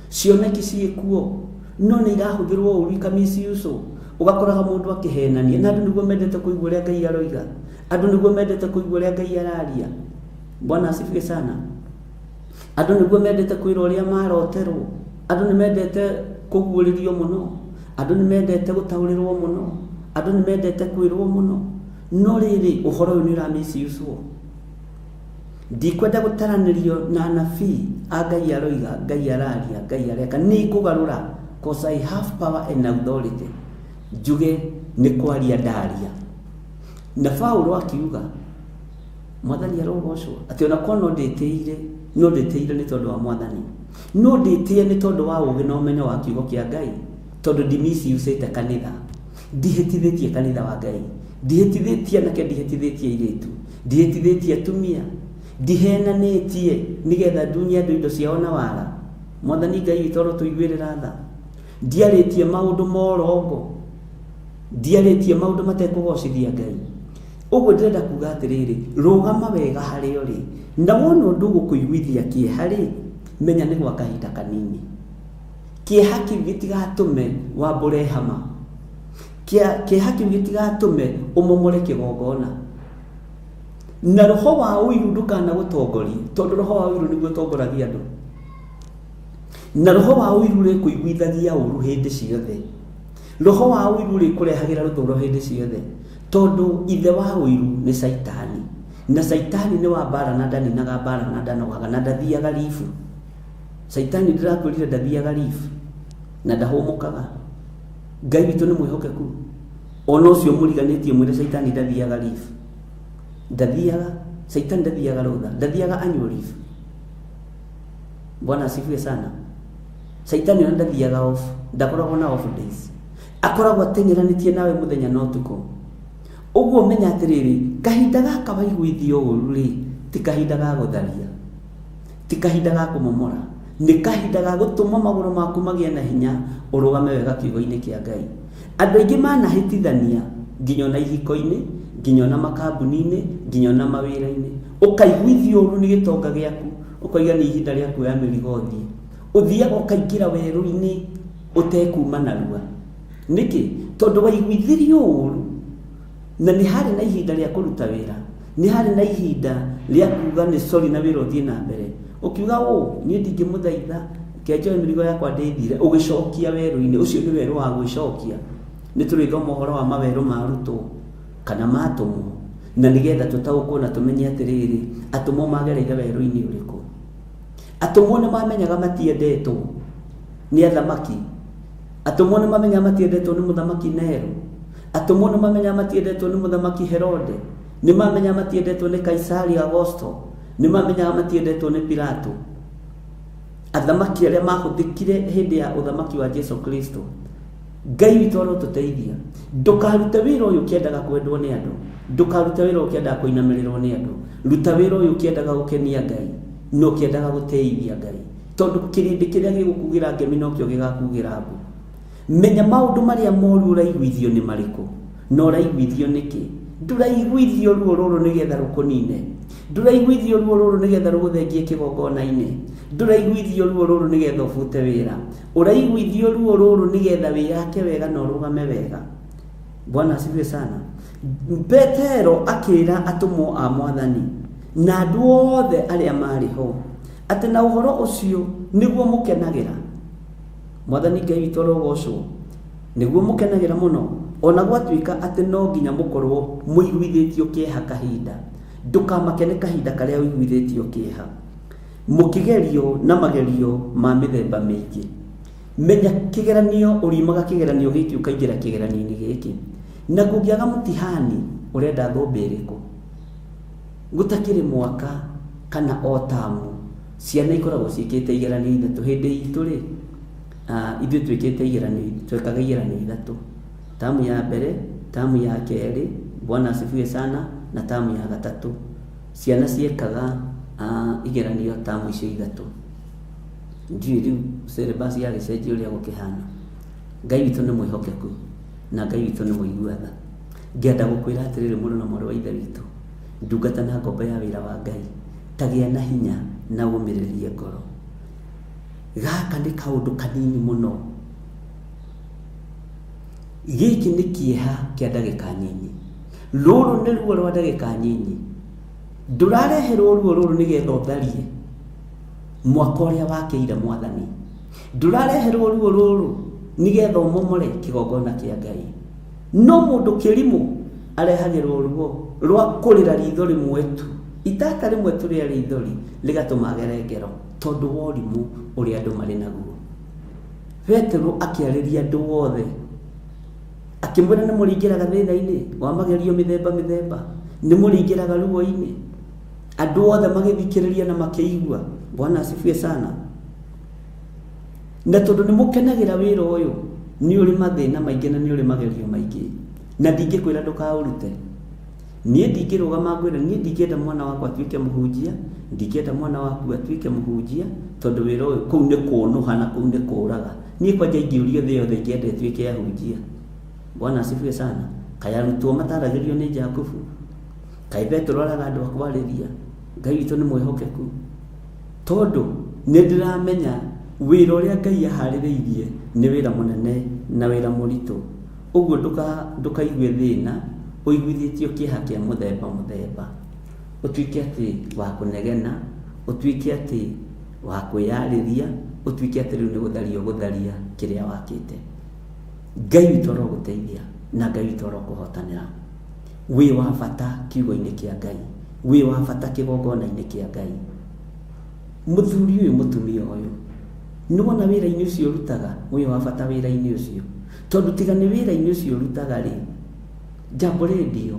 cioneki ciĩkuo, no nĩ irahũthĩrwo ũru ikamisiuswo. Ũgakoraga mũndũ akĩhenania, na andũ nĩguo mendete kũigua ũrĩa Ngai aroiga. Andũ nĩguo mendete kũigua ũrĩa Ngai araria. Bwana asifiwe sana. Andũ nĩguo mendete kwĩrwo ũrĩa maroterwo, andũ nĩ mendete kũguũrĩrio mũno, andũ nĩ mendete gũtaũrĩrwo mũno, andũ nĩ mendete kwĩrwo mũno. No rĩrĩ, ũhoro ũyũ nĩ ũra misuse wo. Ndikwenda gũtaranĩrio na anabii a Ngai aroiga, Ngai araria, Ngai areka. Nĩ ngũgarũra cause I have power and authority. Njuge nĩ kwaria ndaria. Na Paulo akiuga, Mwathani arogocwo, atĩ ona korwo no ndĩtĩire, no ndĩtĩire nĩ tondũ wa Mwathani. No ndĩtĩe nĩ tondũ wa ũgĩ na ũmenyo wa kiugo kĩa Ngai, tondũ ndimiciucĩte kanitha. Ndihĩtithĩtie kanitha wa Ngai. Ndihĩtithĩtie anake, ndihĩtithĩtie airĩtu. Ndihĩtithĩtie atumia. Ndihenanĩtie nĩgetha ndunye andũ indo ciao na wara. Mwathani Ngai witũ arotũiguĩrĩra tha. Ndiarĩtie maũndũ ma ũrongo. Ndiarĩtie maũndũ matekũgocithia Ngai. Ũguo ndĩrenda kuga atĩrĩrĩ, rũgama wega harĩa ũrĩ, na wona ũndũ ũgũkũiguithia kĩeha rĩ, menya nĩ gwa kahinda kanini. Kĩeha kĩu gĩtigatũme wambũre hama. Kĩeha kĩu gĩtigatũme ũmomore kĩgongona. Na roho wa ũiru ndũkanagũtongorie, tondũ roho wa ũiru nĩguo ũtongoragia andũ. Na roho wa ũiru rĩkũiguithagia ũru hĩndĩ ciothe. Roho wa ũiru rĩkũrehagĩra rũthũro hĩndĩ ciothe, tondũ ithe wa ũiru nĩ Caitani. Na Caitani nĩ wa mbara na ndaninaga mbara na ndanogaga na ndathiaga ribu. Caitani ndĩrakwĩrire ndathiaga ribu na ndahũmũkaga. Ngai witũ nĩ mwĩhokeku. Ona ũcio mũriganĩtie mwĩre Caitani ndathiaga ribu. Ndathiaga, Caitani ndathiaga rũtha, ndathiaga annual leave. Bwana asifiwe sana. Caitani ona ndathiaga off, ndakoragwo na off days. Akoragwo ateng'eranĩtie nawe mũthenya na ũtukũ. Ũguo menya atĩrĩrĩ, kahinda gaka waiguithio ũru rĩ, ti kahinda ga gũtharia, ti kahinda ga kũmomora, nĩ kahinda ga gũtũma magũrũ maku magĩe na hinya ũrũgame wega kiugo-inĩ kĩa Ngai. Andũ aingĩ manahĩtithania nginya ona ihiko-inĩ, nginya ona makambuni-inĩ, nginya ona mawĩra-inĩ. Ũkaiguithio ũru nĩ gĩtonga gĩaku, ũkoiga nĩ ihinda rĩa kuoya mĩrigo ũthiĩ. Ũthiaga ũkaingĩra werũ-inĩ ũtekuma narua. Nĩkĩ? Tondũ waiguithirio ũru, na nĩ harĩ na ihinda rĩa kũruta wĩra, nĩ harĩ na ihinda rĩa kuga nĩ sorry na wĩra ũthiĩ na mbere. Ũkiuga ũũ, niĩ ndingĩmũthaitha, reke njoe mĩrigo yakwa ndĩthire, ũgĩcokia werũ-inĩ. Ũcio nĩ werũ wa gwĩcokia. Nĩ tũrĩthoma ũhoro wa mawerũ ma arutwo kana ma atũmwo, na nĩgetha tũtaũkwo na tũmenye atĩrĩrĩ, atũmwo magereire werũ-inĩ ũrĩkũ. Atũmwo nĩ mamenyaga matiendetwo nĩ athamaki. Atũmwo nĩ mamenyaga matiendetwo nĩ mũthamaki Nero. Atũmwo nĩ mamenyaga matiendetwo nĩ mũthamaki Herode. Nĩ mamenyaga matiendetwo nĩ Kaisari Augusto. Nĩ mamenyaga matiendetwo nĩ Pilato. Athamaki arĩa mahũthĩkire hĩndĩ ya ũthamaki wa Jesu Kristo. Ngai witũ arotũteithia. Ndũkarute wĩra ũyũ ũkĩendaga kwendwo nĩ andũ. Ndũkarute wĩra ũyũ ũkĩendaga kũinamĩrĩrwo nĩ andũ. Ruta wĩra ũyũ ũkĩendaga gũkenia Ngai na ũkĩendaga gũtĩithia Ngai. Tondũ kĩrĩndĩ kĩrĩa gĩgũkugĩra ngemi nokĩo gĩgakugĩra mbu. Menya maũndũ marĩa moru ũraiguithio nĩ marĩkũ na ũraiguithio nĩkĩ. Ndũraiguithio ruo rũrũ nĩgetha rũkũnine. Ndũraiguithio ruo rũrũ nĩgetha rũgũthengie kĩgongona-inĩ. Ndũraiguithio ruo rũrũ nĩgetha ũbute wĩra. Ũraiguithio ruo rũrũ nĩgetha wĩyake wega na ũrũgame wega. Bwana asifiwe sana. Petero akĩra atũmwo a Mwathani na andũ othe arĩa marĩ ho atĩ na ũhoro ũcio nĩguo mũkenagĩra. Mwathani Ngai witũ arogocwo. Nĩguo mũkenagĩra mũno, ona gwatuĩka atĩ no nginya mũkorwo mũiguithĩtio kĩeha kahinda. Ndũkamake nĩ kahinda karĩa ũiguithĩtio kĩeha. Mũkĩgerio na magerio ma mĩthemba mĩingĩ. Menya kĩgeranio, ũriumaga kĩgeranio gĩkĩ ũkaingĩra kĩgeranio-inĩ gĩkĩ. Na kũngĩaga mũtihani, ũrenda thũmbĩ ĩrĩkũ? Gũtakĩrĩ mwaka kana o tamu, ciana ikoragwo ciĩkĩte igeranio ithatũ. Hĩndĩ itũ rĩ, ithuĩ twĩkĩte igeranio, twekaga igeranio ithatũ. Tamu ya mbere, tamu ya kerĩ, Bwana asifiwe sana, na tamu ya gatatũ. Ciana ciekaga igeranio tamu icio ithatũ. Ndiũĩ rĩu syllabus yagĩcenjia ũrĩa gũkĩhana. Ngai witũ nĩ mwĩhokeku na Ngai witũ nĩ mũigua tha. Ngenda gũkwĩra atĩrĩrĩ mũrũ na mwarĩ wa Ithe witũ, ndungata na ngombo ya wĩra wa Ngai, tagĩa na hinya na ũmĩrĩrie ngoro. Gaka nĩ kaũndũ kanini mũno. Gĩkĩ nĩ kĩeha kĩa ndagĩka nyinyi. Rũrũ nĩ ruo rwa ndagĩka nyinyi. Ndũrareherwo ruo rũrũ nĩgetha ũtharie mwaka ũrĩa wakĩire Mwathani. Ndũrareherwo ruo rũrũ nĩgetha ũmomore kĩgongona kĩa Ngai. No mũndũ kĩrimũ arehagĩrwo ruo rwa kũrĩra ritho rĩmwe tu. Itata rĩmwe tu rĩa rithori rĩgatũma agere ngero tondũ wa ũrimũ ũrĩa andũ marĩ naguo. Petero akĩarĩria andũ othe akĩmwĩra nĩ mũrĩingĩraga thĩna-inĩ wa magerio mĩthemba mĩthemba, nĩ mũrĩingĩraga ruo-inĩ. Andũ othe magĩthikĩrĩria na makĩigua. Bwana asifiwe sana. Na tondũ nĩ mũkenagĩra wĩra ũyũ, nĩ ũrĩ mathĩna maingĩ na nĩ ũrĩ magerio maingĩ. Na ndingĩkwĩra ndũkaũrute. Niĩ ndingĩrũgama ngwĩre niĩ ndingĩenda mwana wakwa atuĩke mũhunjia, ndingĩenda mwana waku atuĩke mũhunjia, tondũ wĩra ũyũ kũu nĩ kũnũha na kũu nĩ kũraga. Niĩ kwanja ingĩũrio thĩ yothe ingĩenda ĩtuĩke ahunjia. Bwana asifiwe sana. Kaĩ arutwo mataragĩrio nĩ Jakubu? Kaĩ Petero araga andũ a kwarĩria? Ngai witũ nĩ mwĩhokeku, tondũ nĩ ndĩramenya wĩra ũrĩa Ngai aharĩrĩirie nĩ wĩra mũnene na wĩra mũritũ. Ũguo ndũkaigue thĩna ũiguithĩtio kĩeha kĩa mũthemba mũthemba, ũtuĩke atĩ wa kũnegena, ũtuĩke atĩ wa kwĩyarĩria, ũtuĩke atĩ rĩu nĩ gũtharia ũgũtharia kĩrĩa wakĩte. Ngai witũ arogũteithia na Ngai witũ arokũhotanĩra. Wĩ wa bata kiugo-inĩ kĩa Ngai, wĩ wa bata kĩgongona-inĩ kĩa Ngai. Mũthuri ũyũ, mũtumia ũyũ, nĩwona wĩra-inĩ ũcio ũrutaga, wĩ wa bata wĩra-inĩ ũcio. Tondũ tiga nĩ wĩra-inĩ ũcio ũrutaga rĩ, Jambo Radio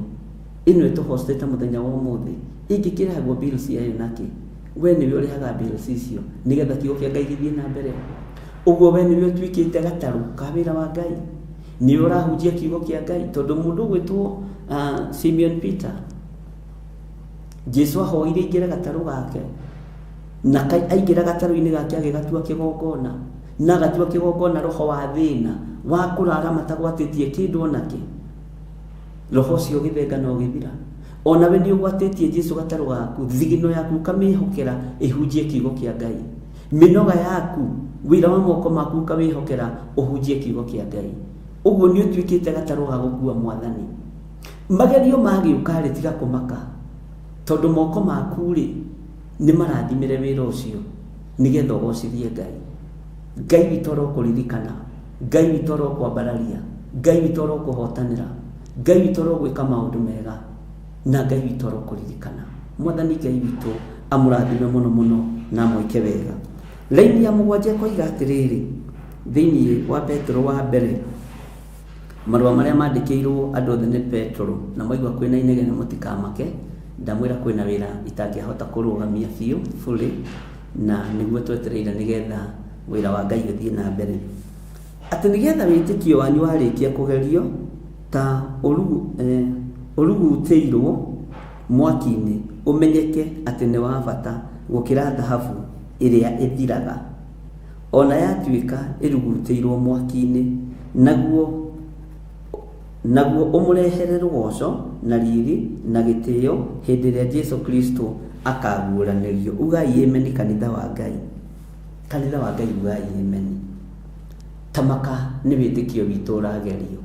ĩno ĩtũhostete mũthenya wa ũmũthĩ, ĩngĩkĩrĩhagwo bills yayo nakĩ? We nĩwe ũrĩhaga bills icio nĩgetha kiugo kĩa Ngai gĩthiĩ na mbere. Ũguo we nĩwe ũtuĩkĩte gatarũ ka wĩra wa Ngai. Nĩwe ũrahunjia kiugo kĩa Ngai tondũ mũndũ ũgwĩtwo Simeon Peter, Jesu ahoire aingĩre gatarũ gake na aingĩra gatarũ-inĩ gake agĩgatua kĩgongona na agatua kĩgongona roho wa thĩna wa kũrara matagwatĩtie kĩndũ onakĩ. Roho ũcio ũgĩthenga na ũgĩthira. Onawe nĩ ũgwatĩtie Jesu gatarũ gaku, thigino yaku ũkamĩhokera ĩhunjie kiugo kĩa Ngai. Mĩnoga yaku, wĩra wa moko maku ũkawĩhokera ũhunjie kiugo kĩa Ngai. Ũguo nĩ ũtuĩkĩte gatarũ ga gũkua Mwathani. Magerio magĩũka-rĩ, tiga kũmaka, tondũ moko maku-rĩ, nĩ marathimĩre wĩra ũcio nĩgetha ũgocithie Ngai. Ngai witũ arokũririkana, Ngai witũ arokwambararia, Ngai witũ arokũhotanĩra, Ngai witũ arogwĩka maũndũ mega, na Ngai witũ arokũririkana. Mwathani Ngai witũ amũrathime mũno mũno na amwĩke wega. Raini ya mũgwanja ĩkoiga atĩrĩrĩ, thĩinĩ wa Petero wa mbere, marũa marĩa mandĩkĩirwo andũ othe nĩ Petero, na mwaigua kwĩna inegene mũtikamake, ndamwĩra kwĩna wĩra itangĩahota kũrũgamia biũ fully, na nĩguo twetereire nĩgetha wĩra wa Ngai ũthiĩ na mbere. Atĩ nĩgetha wĩtĩkio wanyu warĩkia kũgerio ta ũrugutĩirwo mwaki-inĩ, ũmenyeke atĩ nĩ wa bata gũkĩra thahabu ĩrĩa ĩthiraga, o na yatuĩka ĩrugutĩirwo mwaki-inĩ, naguo ũmũrehere rũgoco na riri na gĩtĩo hĩndĩ ĩrĩa Jesu Kristo akaguũranĩrio. Ugai ameni kanitha wa Ngai. Kanitha wa Ngai ugai ameni. Tamaka nĩ wĩtĩkio witũ ũragerio.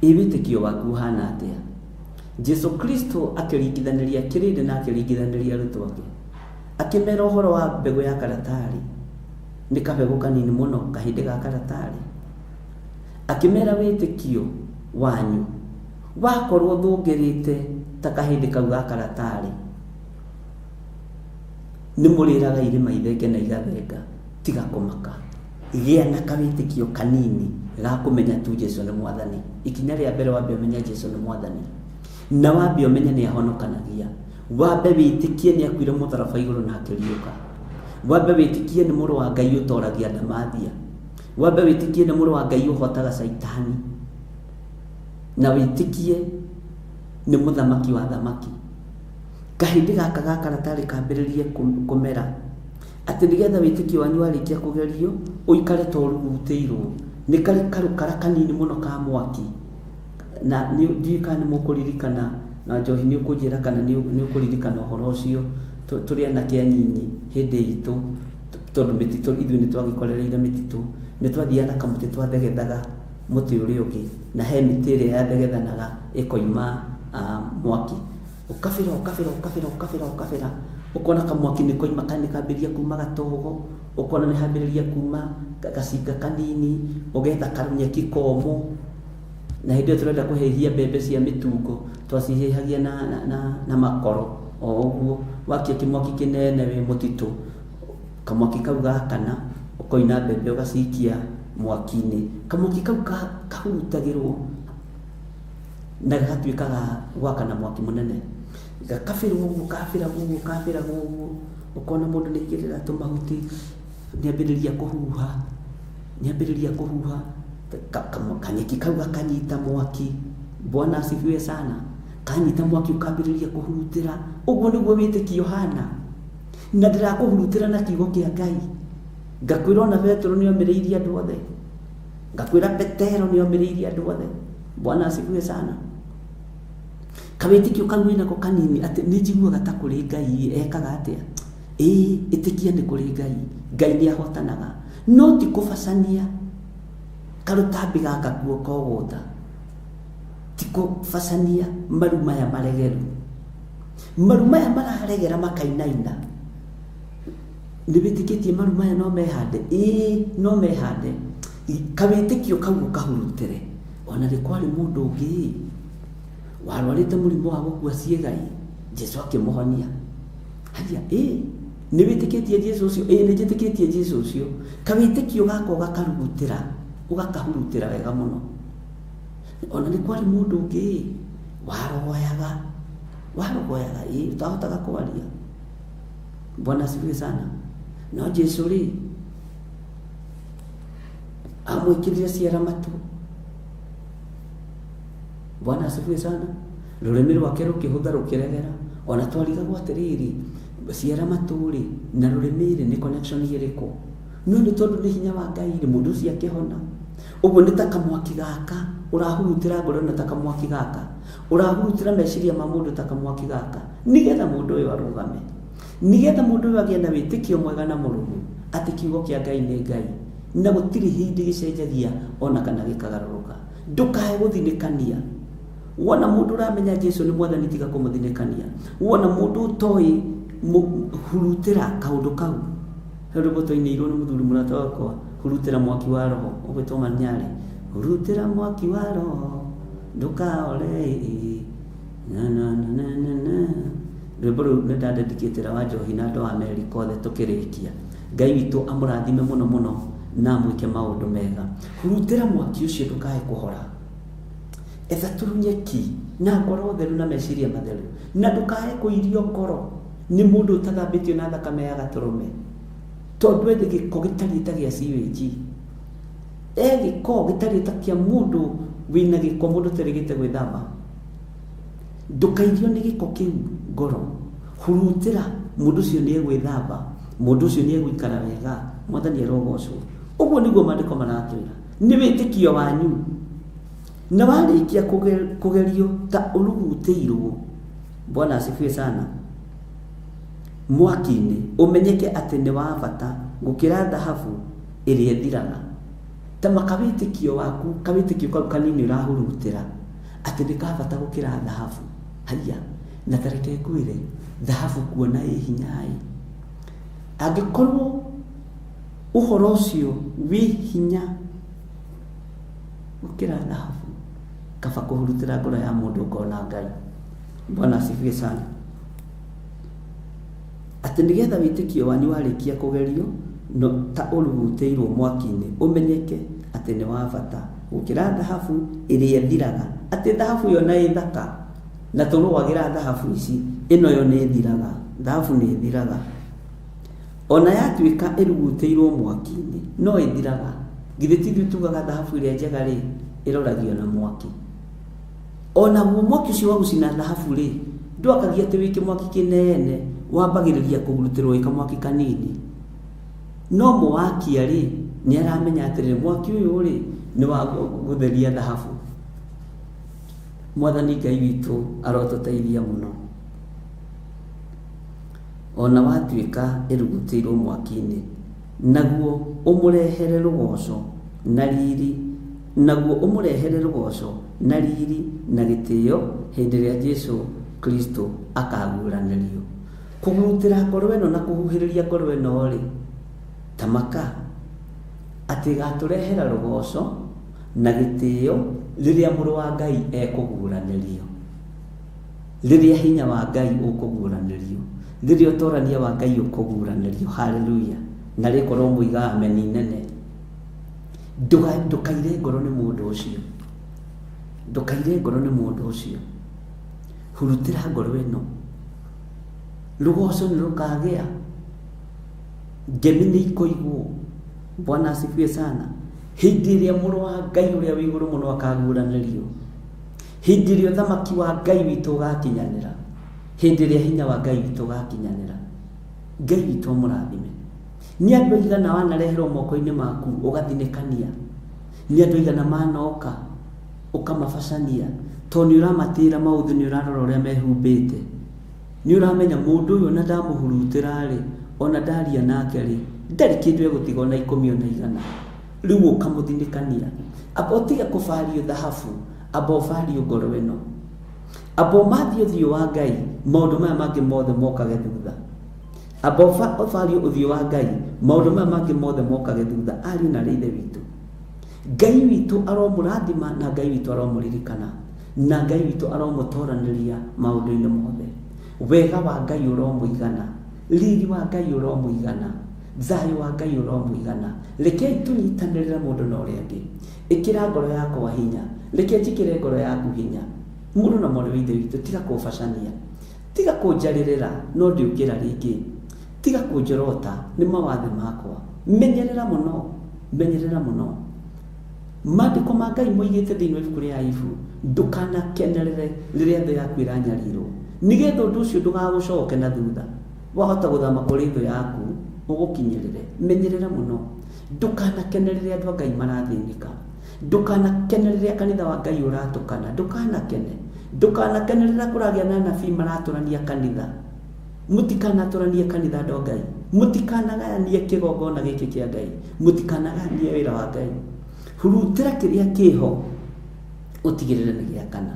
Ĩ wĩtĩkio waku ũhana atĩa? Jesu Kristo akĩringithanĩria kĩrĩndĩ na akĩringithanĩria arutwo ake. Akĩmera ũhoro wa mbegũ ya karatarĩ. Nĩ kabegũ kanini mũno, kahĩndĩ ga karatarĩ. Akĩmera wĩtĩkio wanyu wakorwo ũthũngĩrĩte ta kahĩndĩ kau ga karatarĩ, nĩ mũrĩraga irĩma ithenge na igathenga. Tiga kũmaka. Gĩa na kawĩtĩkio kanini ga kũmenya tu Jesu nĩ Mwathani. Ikinya rĩa mbere wambe ũmenye Jesu nĩ Mwathani. Na wambe ũmenye nĩ ahonokanagia. Wambe wĩtĩkie nĩ akuire mũtharaba igũrũ na akĩriũka. Wambe wĩtĩkie nĩ mũrũ wa Ngai ũtoragia ndamathia. Wambe wĩtĩkie nĩ mũrũ wa Ngai ũhotaga caitani. Na wĩtĩkie nĩ mũthamaki wa thamaki. Kahĩndĩ gaka ga karatarĩ kambĩrĩrie kũmera. Atĩ nĩgetha wĩtĩkio wanyu warĩkia kũgerio, ũikare ta ũrugutĩirwo. Nĩ karĩ karũkara kanini mũno ka mwaki. Na ndiũĩ kana nĩ mũkũririkana, na Njohi nĩ ũkũnjĩra kana nĩ ũkũririkana ũhoro ũcio, tũrĩ anake anyinyi hĩndĩ itũ, tondũ mĩtitũ ithuĩ nĩ twagĩkorereire mĩtitũ, nĩ twathiaga na kamũtĩ twathegethaga mũtĩ ũrĩa ũngĩ, na he mĩtĩ ĩrĩa yathegethanaga ĩkoima mwaki. Ũkabĩra, ũkabĩra, ũkabĩra, ũkabĩra, ũkabĩra, ũkona kamwaki nĩ koima, nĩ kambĩrĩria kuma gatogo, ũkona nĩ hambĩrĩria kuma gacinga kanini, ũgetha kanyeki komũ, na hĩndĩ ĩyo tũrenda kũhĩhia mbembe cia mĩtungo, twacihĩhagia na makoro o ũguo, wakia kĩmwaki kĩnene wĩ mũtitũ, kamwaki kau gakana, ũkoina mbembe ũgacikia mwaki-inĩ, kamwaki kau kahurutagĩrwo na gagatuĩka ga gwakana mwaki mũnene, gakabĩrwo ũguo, kabĩragwo ũguo, kabĩragwo ũguo, ũkona mũndũ nĩ aigĩrĩra tũmahuti, nĩ ambĩrĩria kũhuha, nĩ ambĩrĩria kũhuha, kanyeki kau gakanyita mwaki, Bwana asifiwe sana, kanyita mwaki ũkambĩrĩria kũhurutĩra, ũguo nĩguo wĩtĩkio ũhana, na ndĩrakũhurutĩra na kiugo kĩa Ngai, ngakwĩra ona Petero nĩ omĩrĩirie andũ othe, ngakwĩra Petero nĩ omĩrĩirie andũ othe, Bwana asifiwe sana. Kawĩtĩkio kau wĩnako kanini atĩ nĩ njiguaga ta kũrĩ Ngai ekaga atĩa? Ĩĩ, ĩtĩkia nĩ kũrĩ Ngai. Ngai nĩ ahotanaga. No ti kũbacania karũtambĩ gaka kuo kogũta. Ti kũbacania maru maya maregeru. Maru maya mararegera makainaina. Nĩ wĩtĩkĩtie maru maya no mehande? Ĩĩ, no mehande. Kawĩtĩkio kau ũkahurutĩre. Ona nĩ kwarĩ mũndũ ũngĩ warwarĩte mũrimũ wa gũkua ciĩga ĩ, Jesu akĩmũhonia. Haiya, ĩ, nĩ wĩtĩkĩtie Jesu ũcio? Ĩ, nĩ njĩtĩkĩtie Jesu ũcio. Kawĩtĩkio gaka ũgakarugutĩra, ũgakahurutĩra wega mũno. Ona nĩ kwarĩ mũndũ ũngĩ warogoyaga, warogoyaga, ĩ, ũtahotaga kwaria. Bwana asifiwe sana. No Jesu rĩ, amwĩkĩrire ciara matũ. Bwana asifiwe sana. Rũrĩmĩ rwake rũkĩhũtha rũkĩregera. Ona twarigagwo atĩrĩrĩ, ciara matũ rĩ, na rũrĩmĩ rĩ, nĩ connection ĩrĩkũ? No nĩ tondũ nĩ hinya wa Ngai rĩ, mũndũ ũcio akĩhona. Ũguo nĩ ta kamwaki gaka, ũrahurutĩra ngoro ĩno ta kamwaki gaka, ũrahurutĩra meciria ma mũndũ ta kamwaki gaka, nĩgetha mũndũ ũyũ arũgame, nĩgetha mũndũ ũyũ agĩe na wĩtĩkio mwega na mũrũmu atĩ kiugo kĩa Ngai nĩ Ngai, na gũtirĩ hĩndĩ gĩcenjagia ona kana gĩkagarũrũka. Ndũkae gũthinĩkania. Wona mũndũ ũramenya Jesu nĩ mwathani, tiga kũmũthinĩkania. Wona mũndũ ũtoĩ, hurutĩra kaũndũ kau. He rwĩmbo twainĩirwo nĩ mũthuri mũrata wakwa, hurutĩra mwaki wa roho, ũgwĩtwo Manyarĩ. Hurutĩra mwaki wa roho, ndũkaore. Na na na na na na. Rwĩmbo rũu nĩ ndandedicatĩra wa Njohi na andũ a Amerika othe tũkĩrĩkia. Ngai witũ amũrathime mũno mũno na amwĩke maũndũ mega. Hurutĩra mwaki ũcio ndũkae kũhora. Etha tũrunyeki na ngoro theru na meciria matheru, na ndũkae kũirio ngoro nĩ mũndũ ũtathambĩtio na thakame ya gatũrũme, tondũ ethe gĩko gĩtariĩ ta gĩa sewage. E gĩko gĩtariĩ ta kĩa mũndũ wĩna gĩko, mũndũ ũterĩgĩte gwĩthamba. Ndũkairio nĩ gĩko kĩu ngoro. Hurutĩra, mũndũ ũcio nĩ egwĩthamba, mũndũ ũcio nĩ egũikara wega. Mwathani arogocwo. Ũguo nĩguo maandĩko maratwĩra. Nĩ wĩtĩkio wanyu. Na warĩkia kũgerio ta ũrugutĩirwo, Bwana asifiwe sana, mwaki-inĩ, ũmenyeke atĩ nĩ wa bata gũkĩra thahabu ĩrĩa ĩthiraga. Ta makawĩtĩkio waku, kawĩtĩkio kau kanini ũrahurutĩra, atĩ nĩ ka bata gũkĩra thahabu. Haiya, na ta reke ngwĩre, thahabu kuona ĩ hinya ĩ. Angĩkorwo ũhoro ũcio wĩ hinya gũkĩra thahabu, kaba kũhurutĩra ngoro ya mũndũ ngona Ngai. Bwana asifiwe sana. Atĩ nĩgetha wĩtĩkio wanyu warĩkia kũgerio, no ta ũrugutĩirwo mwaki-inĩ, ũmenyeke atĩ nĩ wa bata gũkĩra thahabu ĩrĩa ĩthiraga. Atĩ thahabu yo na ĩ thaka, na tũrũagĩra thahabu ici, ĩno yo nĩ ĩthiraga. Thahabu nĩ ĩthiraga. Ona yatuĩka ĩrugutĩirwo mwaki-inĩ, no ĩthiraga. Githĩ ti ithuĩ tugaga thahabu ĩrĩa njega rĩ, ĩroragio na mwaki. Onaguo mwaki ũcio wa gũcina thahabu rĩ, ndwakagia atĩ wĩ kĩmwaki kĩnene, wambagĩrĩria kũrutĩrwo wĩ kamwaki kanini. No mũwakia rĩ, nĩ aramenya atĩrĩrĩ, mwaki ũyũ rĩ, nĩ wa gũtheria thahabu. Mwathani Ngai witũ arotũteithia mũno. Ona watuĩka ĩrugutĩirwo mwaki-inĩ, naguo ũmũrehere rũgoco na riri, naguo ũmũrehere rũgoco na riri na gĩtĩo hĩndĩ ĩrĩa Jesu Kristo akaguũranĩrio. Kũhurutĩra ngoro ĩno na kũhuhĩrĩria ngoro ĩno rĩ, ta maka atĩ ĩgatũrehera rũgoco na gĩtĩo rĩrĩa mũrũ wa Ngai ekũguũranĩrio, rĩrĩa hinya wa Ngai ũkũguũranĩrio, rĩrĩa ũtorania wa Ngai ũkũguũranĩrio. Haleluya! Na rĩkorwo mũiga ameni nene. Ndũkaire ngoro nĩ mũndũ ũcio, ndũkaire ngoro nĩ mũndũ ũcio. Hurutĩra ngoro ĩno, rũgoco nĩ rũkagĩa, ngemi nĩ ikoigwo. Bwana asifiwe sana. Hĩndĩ ĩrĩa mũrũ wa Ngai ũrĩa wĩ igũrũ mũno akaguũranĩrio, hĩndĩ ĩrĩa ũthamaki wa Ngai witũ ũgakinyanĩra, hĩndĩ ĩrĩa hinya wa Ngai witũ ũgakinyanĩra, Ngai witũ amũrathime. Nĩ andũ aigana wanareherwo moko-inĩ maku ũgathinĩkania? Nĩ andũ aigana manoka ũkamabacania? Tondũ nĩ ũramatĩra maũthĩ, nĩ ũrarora ũrĩa mehumbĩte, nĩ ũramenya mũndũ ũyũ ona ndamũhurutĩra rĩ, ona ndaria nake rĩ, ndarĩ kĩndũ egũtiga ona 10 ona 100. Rĩu ũkamũthinĩkania. Amba ũtige kũbario thahabu, amba ũbario ngoro ĩno, amba ũmathie ũthiũ wa Ngai, maũndũ maya mangĩ mothe mokage thutha. Amba ũbario ũthiũ wa Ngai, maũndũ maya mangĩ mothe mokage thutha. Ariũ na ithe witũ, Ngai witũ aromũrathima, na Ngai witũ aromũririkana, na Ngai witũ aromũtoranĩria maũndũ-inĩ mothe. Wega wa Ngai ũromũigana, riri wa Ngai ũromũigana, thayũ wa Ngai ũromũigana. Rekei tũnyitanĩrĩre mũndũ na ũrĩa ũngĩ. Ĩkĩra ngoro yakwa hinya, reke njĩkĩre ngoro yaku hinya. Mũndũ na mwarĩ wa ithe witũ, tiga kũbacania, tiga kũnjarĩrĩra no ndĩũkĩra rĩngĩ, tiga kũnjorota, nĩ mawathe makwa. Menyerera mũno, menyerera mũno. Maandĩko ma Ngai moigĩte thĩinĩ wa ibuku rĩa Ayubu, ndũkanakenerere rĩrĩa thũ yaku ĩranyarirwo, nĩgetha ũndũ ũcio ndũgagũcoke na thutha. Wahota gũthama kũrĩ thũ yaku ũgũkinyĩrĩre. Menyerera mũno, ndũkanakenerere andũ a Ngai marathĩnĩka, ndũkanakenerere kanitha wa Ngai ũratũkana, ndũkanakene, ndũkanakenerera kũragĩa na anabii maratũrania kanitha. Mũtikanatũranie kanitha andũ a Ngai, mũtikanagayanie kĩgongona gĩkĩ kĩa Ngai, mũtikanagayanie wĩra wa Ngai. Hurutĩra kĩrĩa kĩho ũtigĩrĩre nĩ gĩakana.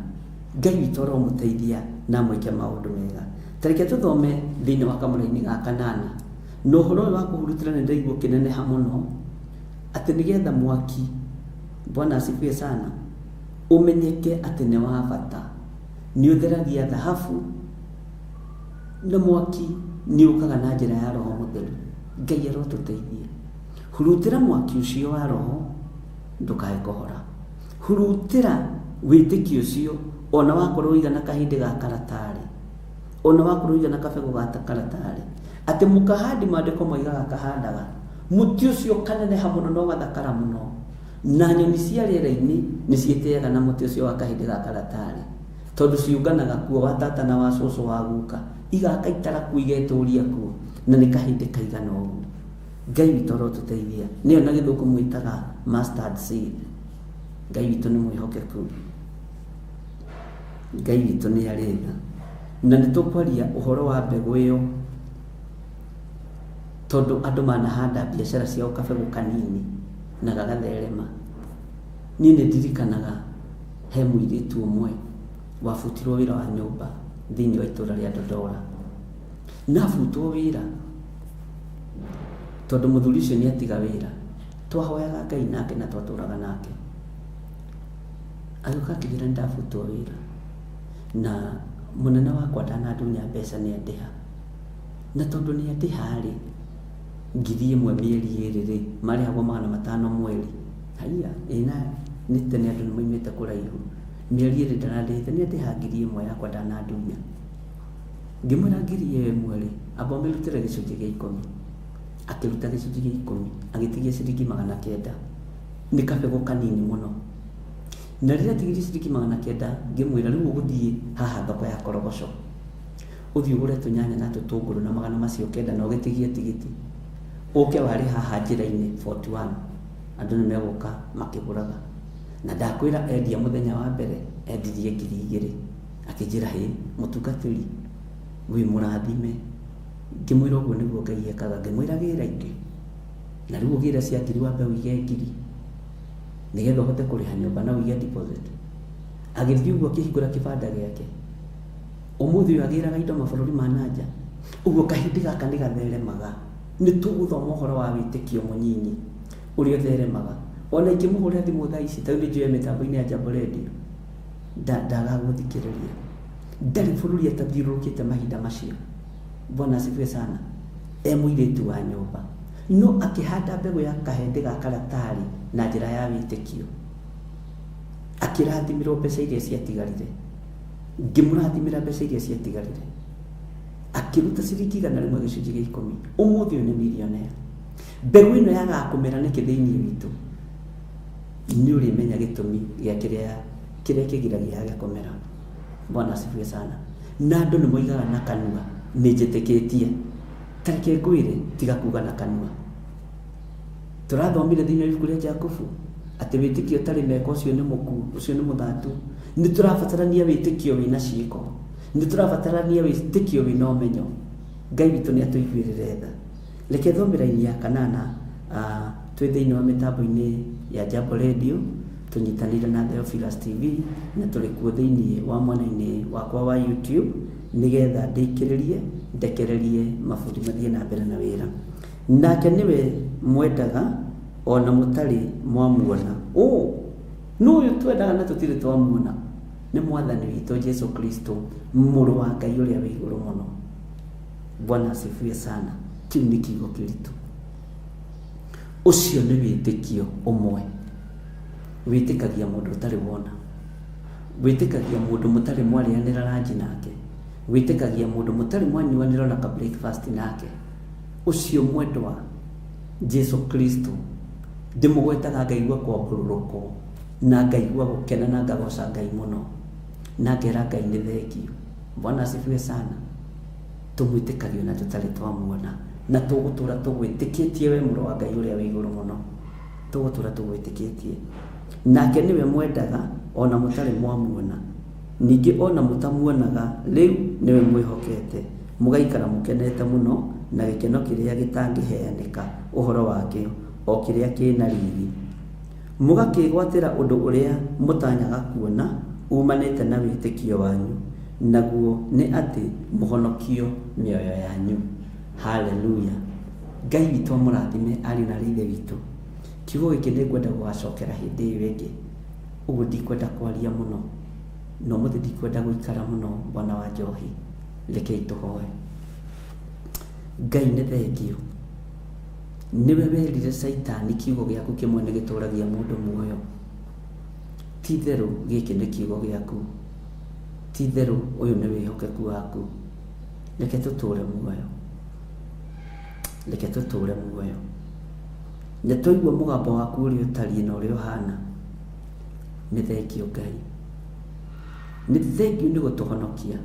Ngai witũ aromũteithia na amwĩke maũndũ mega. Ta reke tũthome thĩinĩ wa kamũraini ga kanana. Na ũhoro ũyũ wa kũhurutĩra nĩ ndaigua ũkĩneneha mũno, atĩ nĩgetha mwaki, Bwana asifiwe sana, ũmenyeke atĩ nĩ wa bata. Nĩ ũtheragia thahabu, na mwaki nĩ ũkaga na njĩra ya Roho Mũtheru. Ngai arotũteithia. Hurutĩra mwaki ũcio wa Roho, ndũkae kũhora. Hurutĩra wĩtĩkio ũcio, ona wakorwo ũigana kahĩndĩ ga karatarĩ, ona wakorwo ũigana kabegũ ga karatarĩ, atĩ mũkahandi maandĩko moigaga kahandaga mũtĩ ũcio kaneneha mũno na ũgathakara mũno, na nyoni cia rĩera-inĩ nĩ ciĩtĩaga na mũtĩ ũcio wa kahĩndĩ ga karatarĩ, tondũ ciũnganaga kuo wa tata na wa cũcũ wa guka, igaka itara kuo, igetũria kuo, na nĩ kahĩndĩ kaigana ũguo. Ngai witũ arotũteithia. Nĩyo na gĩthũngũ mwĩtaga mustard seed. Ngai witũ nĩ mwĩhokeku, Ngai witũ nĩ arĩ tha, na nĩ tũkwaria ũhoro wa mbegũ ĩyo, tondũ andũ manahanda biacara ciao kabegũ kanini na gagatherema. Niĩ nĩ ndirikanaga he mũirĩtu ũmwe wabutirwo wĩra wa nyũmba thĩinĩ wa itũra rĩa Dodora. Na abutwo wĩra tondũ mũthuri ũcio nĩ atiga wĩra. Twahoyaga Ngai nake na twatũraga nake. Agĩũka akĩnjĩra nĩ ndabutwo wĩra, na mũnene wakwa ndanandunya mbeca nĩ andĩha. Na tondũ nĩ andĩha rĩ, 1,000 mĩeri 2 rĩ, marĩhagwo 500 mweri. Haiya, ĩna nĩ tene andũ nĩ maumĩte kũraihu. Mĩeri 2 ndarandĩhĩte, nĩ andĩha 1,000 yakwa ndanandunya. Ngĩmwĩra 1,000 rĩ, amba ũmĩrutĩre gĩcunjĩ gĩa 10. Akĩruta gĩcunjĩ gĩa 10, agĩtigia ciringi 900. Nĩ kabegũ kanini mũno. Na rĩrĩa atigirie ciringi 900, ngĩmwĩra rĩu ũgũthiĩ haha thoko ya Korogoco, ũthiĩ ũgũre tũnyanya na tũtũngũrũ na 900 na ũgĩtigie tigiti, ũke warĩ haha njĩra-inĩ 41, andũ nĩ megũka makĩgũraga. Na ndakwĩra endia mũthenya wa mbere endirie 2,000. Akĩnjĩra, hĩ mũtungatĩri wĩ mũrathime. Ngĩmwĩra ũguo nĩguo Ngai ekaga. Ngĩmwĩra gĩra ingĩ, na rĩu ũgĩre cia 1,000 wambe ũige 1,000 nĩgetha ũhote kũrĩha nyũmba na ũige deposit. Agĩthiĩ ũguo akĩhingũra kĩbanda gĩake. Ũmũthĩ ũyũ agĩraga indo mabũrũri ma nanja. Ũguo kahĩndĩ gaka nĩ gatheremaga. Nĩ tũgũthoma ũhoro wa wĩtĩkio mũnyinyi ũrĩa ũtheremaga. Ona ingĩmũhũrĩra thimũ thaa ici, tondũ nĩ njũĩ mĩtambo-inĩ ya Jambo Radio, ndagagũthikĩrĩria. Ndarĩ bũrũri atathiũrũrũkĩte mahinda macio. Bwana asifiwe sana. E mũirĩtu wa nyũmba, no akĩhanda mbegũ ya kahĩndĩ ga karatarĩ na njĩra ya wĩtĩkio. Akĩrathimĩrwo mbeca iria ciatigarire. Ngĩmũrathimĩra mbeca iria ciatigarire. Akĩruta ciringi 100 gĩcunjĩ gĩa 10. Ũmũthĩ ũyũ nĩ millionaire. Mbegũ ĩno yagaga kũmera nĩkĩ thĩinĩ witũ? Nĩ ũrĩmenya gĩtũmi gĩa kĩrĩa kĩgiragia yage kũmera. Bwana asifiwe sana. Na andũ nĩ moigaga na kanua, nĩ njĩtĩkĩtie. Ta reke ngwĩre, tiga kuga na kanua. Tũrathomire thĩinĩ wa ibuku rĩa Jakubu atĩ wĩtĩkio ũtarĩ meko ũcio nĩ mũkuũ, ũcio nĩ mũthatu. Nĩ tũrabatarania wĩtĩkio wĩna ciĩko, nĩ tũrabatarania wĩtĩkio wĩna ũmenyo. Ngai witũ nĩ atũiguĩrĩre tha. Reke thome raini ya kanana, twĩ thĩinĩ wa mĩtambo-inĩ ya Jambo Radio, tũnyitanĩire na Theophilus TV, na tũrĩ kuo thĩinĩ wa mwena-inĩ wakwa wa YouTube, nĩgetha ndĩkĩrĩrie ndekererie mabundi mathiĩ na mbere na wĩra. Nake nĩwe mwendaga ona mũtarĩ mwamuona. Ũ nũ ũyũ twendaga na tũtirĩ twamuona? Nĩ mwathani witũ Jesu Kristo, mũrũ wa Ngai ũrĩa wĩ igũrũ mũno. Bwana asifiwe sana. Kĩu nĩ kiugo kĩritũ. Ũcio nĩ wĩtĩkio ũmwe wĩtĩkagia mũndũ ũtarĩ wona, wĩtĩkagia mũndũ mũtarĩ mwarĩanĩra ranji nake, wĩtĩkagia mũndũ mũtarĩ mwanyuanĩra ona ka breakfast nake. Ũcio mwendwa Jesu Kristo ndĩmũgwetaga ngaigua kwambũrũrũkwo na ngaigua gũkena na ngagoca Ngai mũno na ngera Ngai nĩ thengio. Bwana asifiwe sana. Tũmwĩtĩkagia na tũtarĩ twamuona, na tũgũtũra tũgwĩtĩkĩtie we mũrũ wa Ngai ũrĩa wĩ igũrũ mũno, tũgũtũra tũgwĩtĩkĩtie. Nake nĩwe mwendaga ona mũtarĩ mwamuona, ningĩ ona mũtamuonaga rĩu nĩwe mwĩhokete, mũgaikara mũkenete mũno na gĩkeno kĩrĩa gĩtangĩheanĩka ũhoro wakĩo, o kĩrĩa kĩna riri. Mũgakĩgwatĩra ũndũ ũrĩa mũtanyaga kuona umanĩte na wĩtĩkio wanyu, naguo nĩ atĩ mũhonokio mĩoyo yanyu. Haleluya. Ngai witũ amũrathime ariũ na ithe witũ. Kiugo gĩkĩ nĩngwenda gũgacokera hĩndĩ ĩyo ĩngĩ, ũguo ndikwenda kwaria mũno, na ũmũthĩ ndikwenda gũikara mũno. Bwana wa Njohi, rekei tũhoe. Ngai nĩ thengio, nĩwe werire Caitani kiugo gĩaku kĩmwe nĩ gĩtũragia mũndũ muoyo. Ti itherũ gĩkĩ nĩ kiugo gĩaku, ti itherũ ũyũ nĩ wĩhokeku waku. Reke tũtũre muoyo, reke tũtũre muoyo. Nĩ twaigua mũgambo waku ũrĩa ũtariĩ na ũrĩa ũhana. Nĩ thengio Ngai, nĩ thengio nĩ gũtũhonokia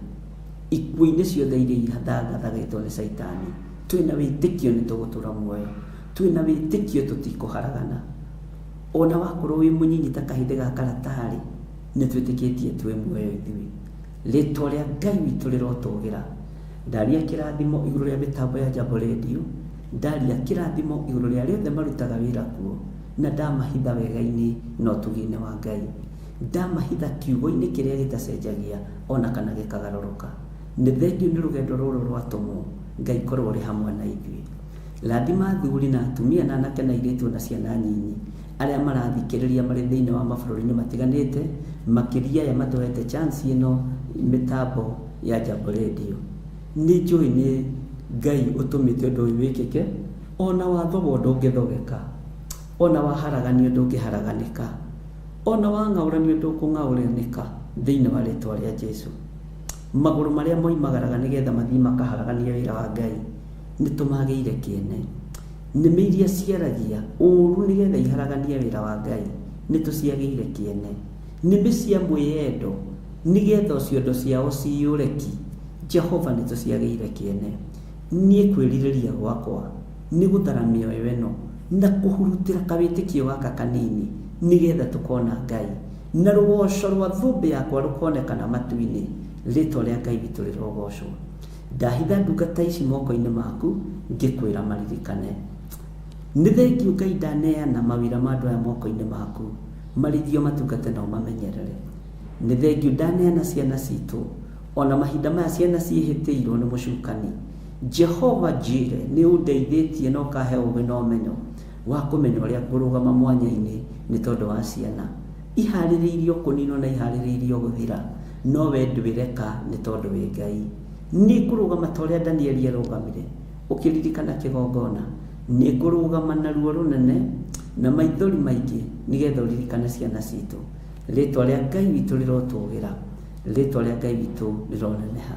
ikuũ-inĩ ciothe iria ihathangathagĩtwo nĩ Caitani. Twĩna wĩtĩkio nĩ tũgũtũra muoyo, twĩna wĩtĩkio tũtikũharagana. Ona wakorwo wĩ mũnyinyi ta kahĩndĩ ga karatarĩ, nĩ twĩtĩkĩtie twĩ muoyo ithuĩ. Rĩtwa rĩa Ngai witũ rĩrotũgĩra. Ndaria kĩrathimo igũrũ rĩa mĩtambo ya Jambo Radio, ndaria kĩrathimo igũrũ rĩa arĩa othe marutaga wĩra kuo, na ndamahitha wega-inĩ na ũtugi-inĩ wa Ngai. Ndamahitha kiugo-inĩ kĩrĩa gĩtacenjagia ona kana gĩkagarũrũka. Nĩ thengio nĩ rũgendo rũrũ rwatũmwo, Ngai korwo ũrĩ hamwe na ithuĩ. Rathima athuri na atumia na anake na airĩtu na ciana nyinyi arĩa marathikĩrĩria marĩ thĩinĩ wa mabũrũri-inĩ matiganĩte, makĩria aya matũhete chance ĩno mĩtambo ya Jambo Radio. Nĩ njũĩ nĩ Ngai ũtũmĩte ũndũ ũyũ wĩkĩke, ona wathogwo ndũngĩthogeka, ona waharaganio ndũngĩharaganĩka, ona wang'aũranio ndũkũng'aũranĩka thĩinĩ wa rĩtwa rĩa Jesu. Magũrũ marĩa moimagaraga nĩgetha mathiĩ makaharaganie wĩra wa Ngai nĩ tũmagĩire kĩene. Nĩmĩ iria ciaragia ũũru nĩgetha iharaganie wĩra wa Ngai nĩ tũciagĩire kĩene. Nĩmĩ cia mwĩyendo nĩgetha ciondo ciao ciyũre ki, Jehova nĩ tũciagĩire kĩene. Niĩ kwĩrirĩria gwakwa nĩ gũthara mĩoyo ĩno na kũhurutĩra kawĩtĩkio gaka kanini nĩgetha tũkona Ngai, na rũgoco rwa thũmbĩ yakwa rũkonekana matu-inĩ. Rĩtwa rĩa Ngai witũ rĩrogocwo. Ndahitha ndungata ici moko-inĩ maku, ngĩkwĩra maririkane. Nĩ thengio Ngai ndaneana mawĩra ma andũ aya moko-inĩ maku, marĩithio matungate na ũmamenyerere. Nĩ thengio ndaneana ciana citũ, ona mahinda maya ciana ciĩhĩtĩirwo nĩ mũcukani. Jehova Jire, nĩ ũndeithĩtie na ũkahe ũũgĩ na ũmenyo wa kũmenya ũrĩa ngũrũgama mwanya-inĩ nĩ tondũ wa ciana. Iharĩrĩirio kũninwo na iharĩrĩirio gũthira, no we ndwĩreka nĩ tondũ wĩ Ngai. Nĩ ngũrũgama ta ũrĩa Danieli arũgamire, ũkĩririkana kĩgongona. Nĩ ngũrũgama na ruo rũnene na maithori maingĩ nĩgetha ũririkane ciana citũ. Rĩtwa rĩa Ngai witũ rĩrotũgĩra, rĩtwa rĩa Ngai witũ rĩroneneha.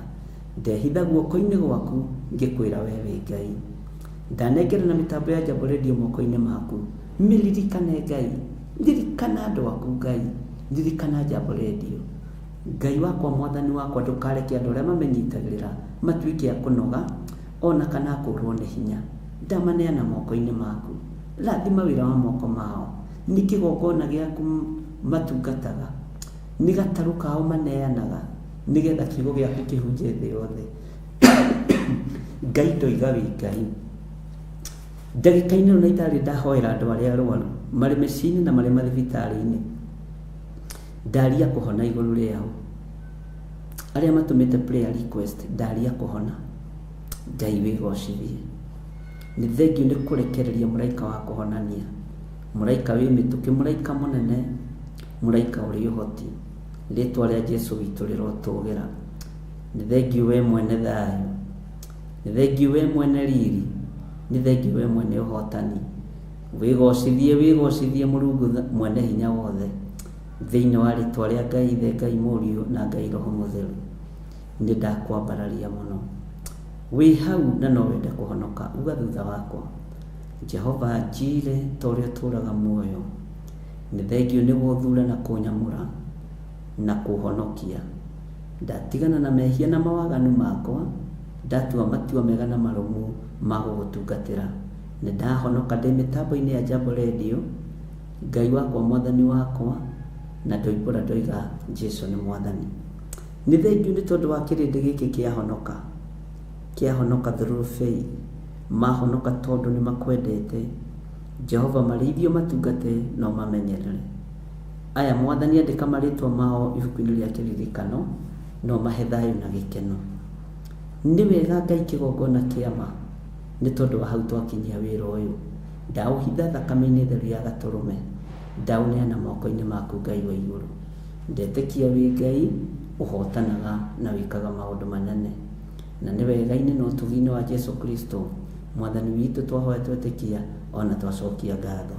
Ndehitha guoko-inĩ gwaku ngĩkwĩra we wĩ Ngai. Ndanengera na mĩtambo ya Jambo Radio moko-inĩ maku, mĩririkane Ngai, ririkana andũ aku Ngai, ririkana Jambo Radio. Ngai wakwa, mwathani wakwa, ndũkareke andũ arĩa mamenyitagĩrĩra matuĩke a kũnoga ona kana kũrwo nĩ hinya. Ndamaneana moko-inĩ maku, rathima wĩra wa moko mao, nĩ kĩgongona gĩaku matungataga. Nĩ gatarũ kao maneanaga nĩgetha kiugo gĩaku kĩhunje thĩ yothe. Ngai ndoiga wĩ Ngai. Ndagĩka-inĩ ĩno na itarĩ ndahoera andũ arĩa arwaru marĩ mĩciĩ-inĩ na marĩ mathibitarĩ-inĩ, ndaria kũhona igũrũ rĩao. Arĩa matũmĩte prayer request, ndaria kũhona. Ngai wĩgocithie. Nĩ thengiũ nĩ kũrekereria mũraika wa kũhonania, mũraika wĩ mĩtũkĩ, mũraika mũnene, mũraika ũrĩ ũhoti. Rĩtwa rĩa Jesu witũ rĩrotũgĩra. Nĩ thengiũ we mwene thayũ, nĩ thengiũ we mwene riri, nĩ thengiũ we mwene ũhotani. Wĩgocithie, wĩgocithie Mũrungu mwene hinya wothe, thĩinĩ wa rĩtwa rĩa Ngai Ithe, Ngai Mũriũ na Ngai Roho Mũtheru. Nĩ ndakwambararia mũno. Wĩ hau na no wende kũhonoka, uga thutha wakwa, Jehova Njire ta ũrĩa ũtũũraga muoyo, nĩ thengiũ nĩ gũthura na kũnyamũra na kũhonokia. Ndatigana na mehia na mawaganu makwa, ndatua matua mega na marũmu ma gũgũtungatĩra. Nĩ ndahonoka ndĩ mĩtambo-inĩ ya Jambo Radio, Ngai wakwa Mwathani wakwa, na ndoimbũra ndoiga Jesu nĩ Mwathani. Nĩ thengiũ nĩ tondũ wa kĩrĩndĩ gĩkĩ kĩahonoka, kĩahonoka through faith, mahonoka tondũ nĩ makwendete. Jehova marĩithio matungate na ũmamenyerere. Aya Mwathani andĩka marĩtwa mao ibuku-inĩ rĩa kĩririkano na ũmahe thayũ na gĩkeno. Nĩ wega Ngai kĩgongona kĩa ma nĩ tondũ wa hau twakinyia wĩra ũyũ. Ndaũhitha thakame-inĩ theru ya gatũrũme, ndaũneana moko-inĩ maku Ngai wa igũrũ. Ndetĩkia wĩ Ngai ũhotanaga na wĩkaga maũndũ manene. Na nĩ wega-inĩ na ũtugi-inĩ wa Jesu Kristo Mwathani witũ twahoya twetĩkia ona twacokia ngatho.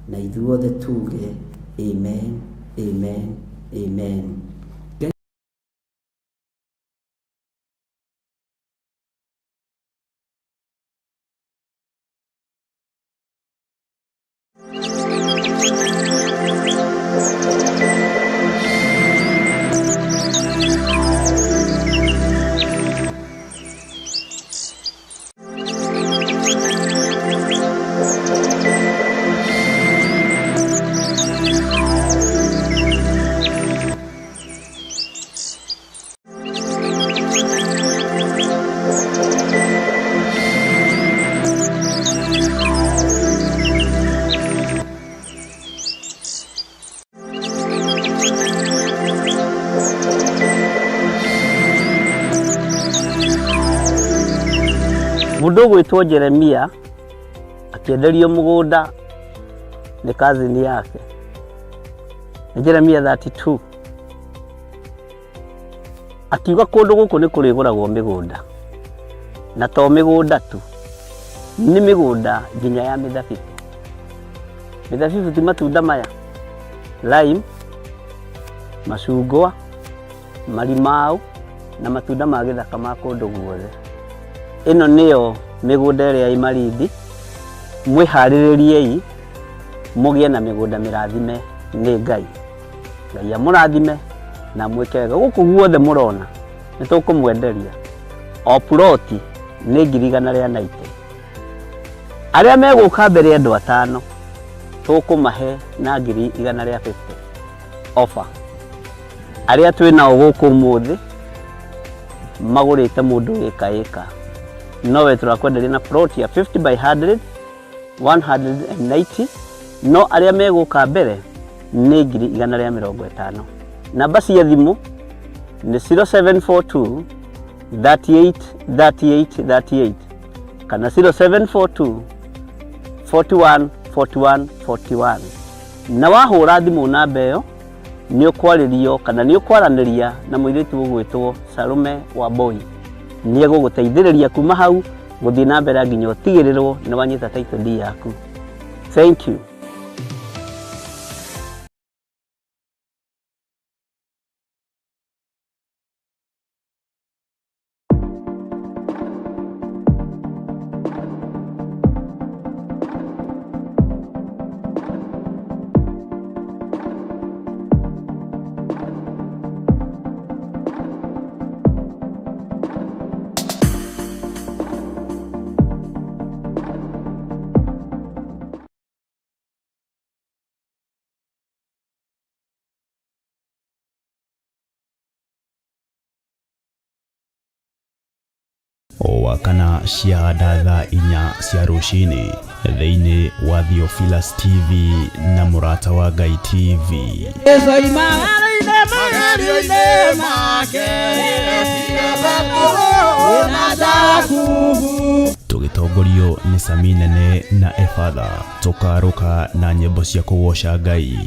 Na ithuothe tuge amen, amen, amen. Ngai Mũndũ ũgwĩtwo Jeremia akĩenderio mũgũnda nĩ cousin yake. Nĩ Jeremia 32. Akiuga kũndũ gũkũ nĩ kũrĩgũragwo mĩgũnda, na to mĩgũnda tu, nĩ mĩgũnda nginya ya mĩthabibũ. Mĩthabibũ ti matunda maya, lime, macungwa, marimau na matunda ma gĩthaka ma kũndũ guothe. Ĩno nĩyo mĩgũnda ĩrĩa ĩ Malindi, mwĩharĩrĩriei mũgĩe na mĩgũnda mĩrathime nĩ Ngai. Ngai amũrathime na amwĩke wega. Gũkũ guothe mũrona nĩ tũkũmwenderia o puroti nĩ 190,000. Arĩa megũka mbere andũ atano tũkũmahe na 150,000 offer. Arĩa twĩ nao gũkũ ũmũthĩ magũrĩte mũndũ ĩka ĩka, nowe tũrakwenderia na plot ya 50 by 100 190, no arĩa megũka mbere nĩ 150,000. Namba cia thimũ nĩ 0742 38 38 38 kana 0742 41 41 41. Na wahũra thimũ namba ĩyo nĩ ũkwarĩrio kana nĩ ũkwaranĩria na mũirĩtu ũgwĩtwo Salome Wambui. Nĩ egũgũteithĩrĩria kuma hau gũthiĩ na mbere nginya ũtigĩrĩrwo nĩ wanyita title deed yaku. Thank you. O wakana ciahanda thaa 4 cia rũcinĩ thĩinĩ wa Theophilus TV na Mũrata wa Ngai TV. Tũgĩtongorio nĩ Sami Nene na Efatha, tũkarũka na nyĩmbo cia kũgoca Ngai.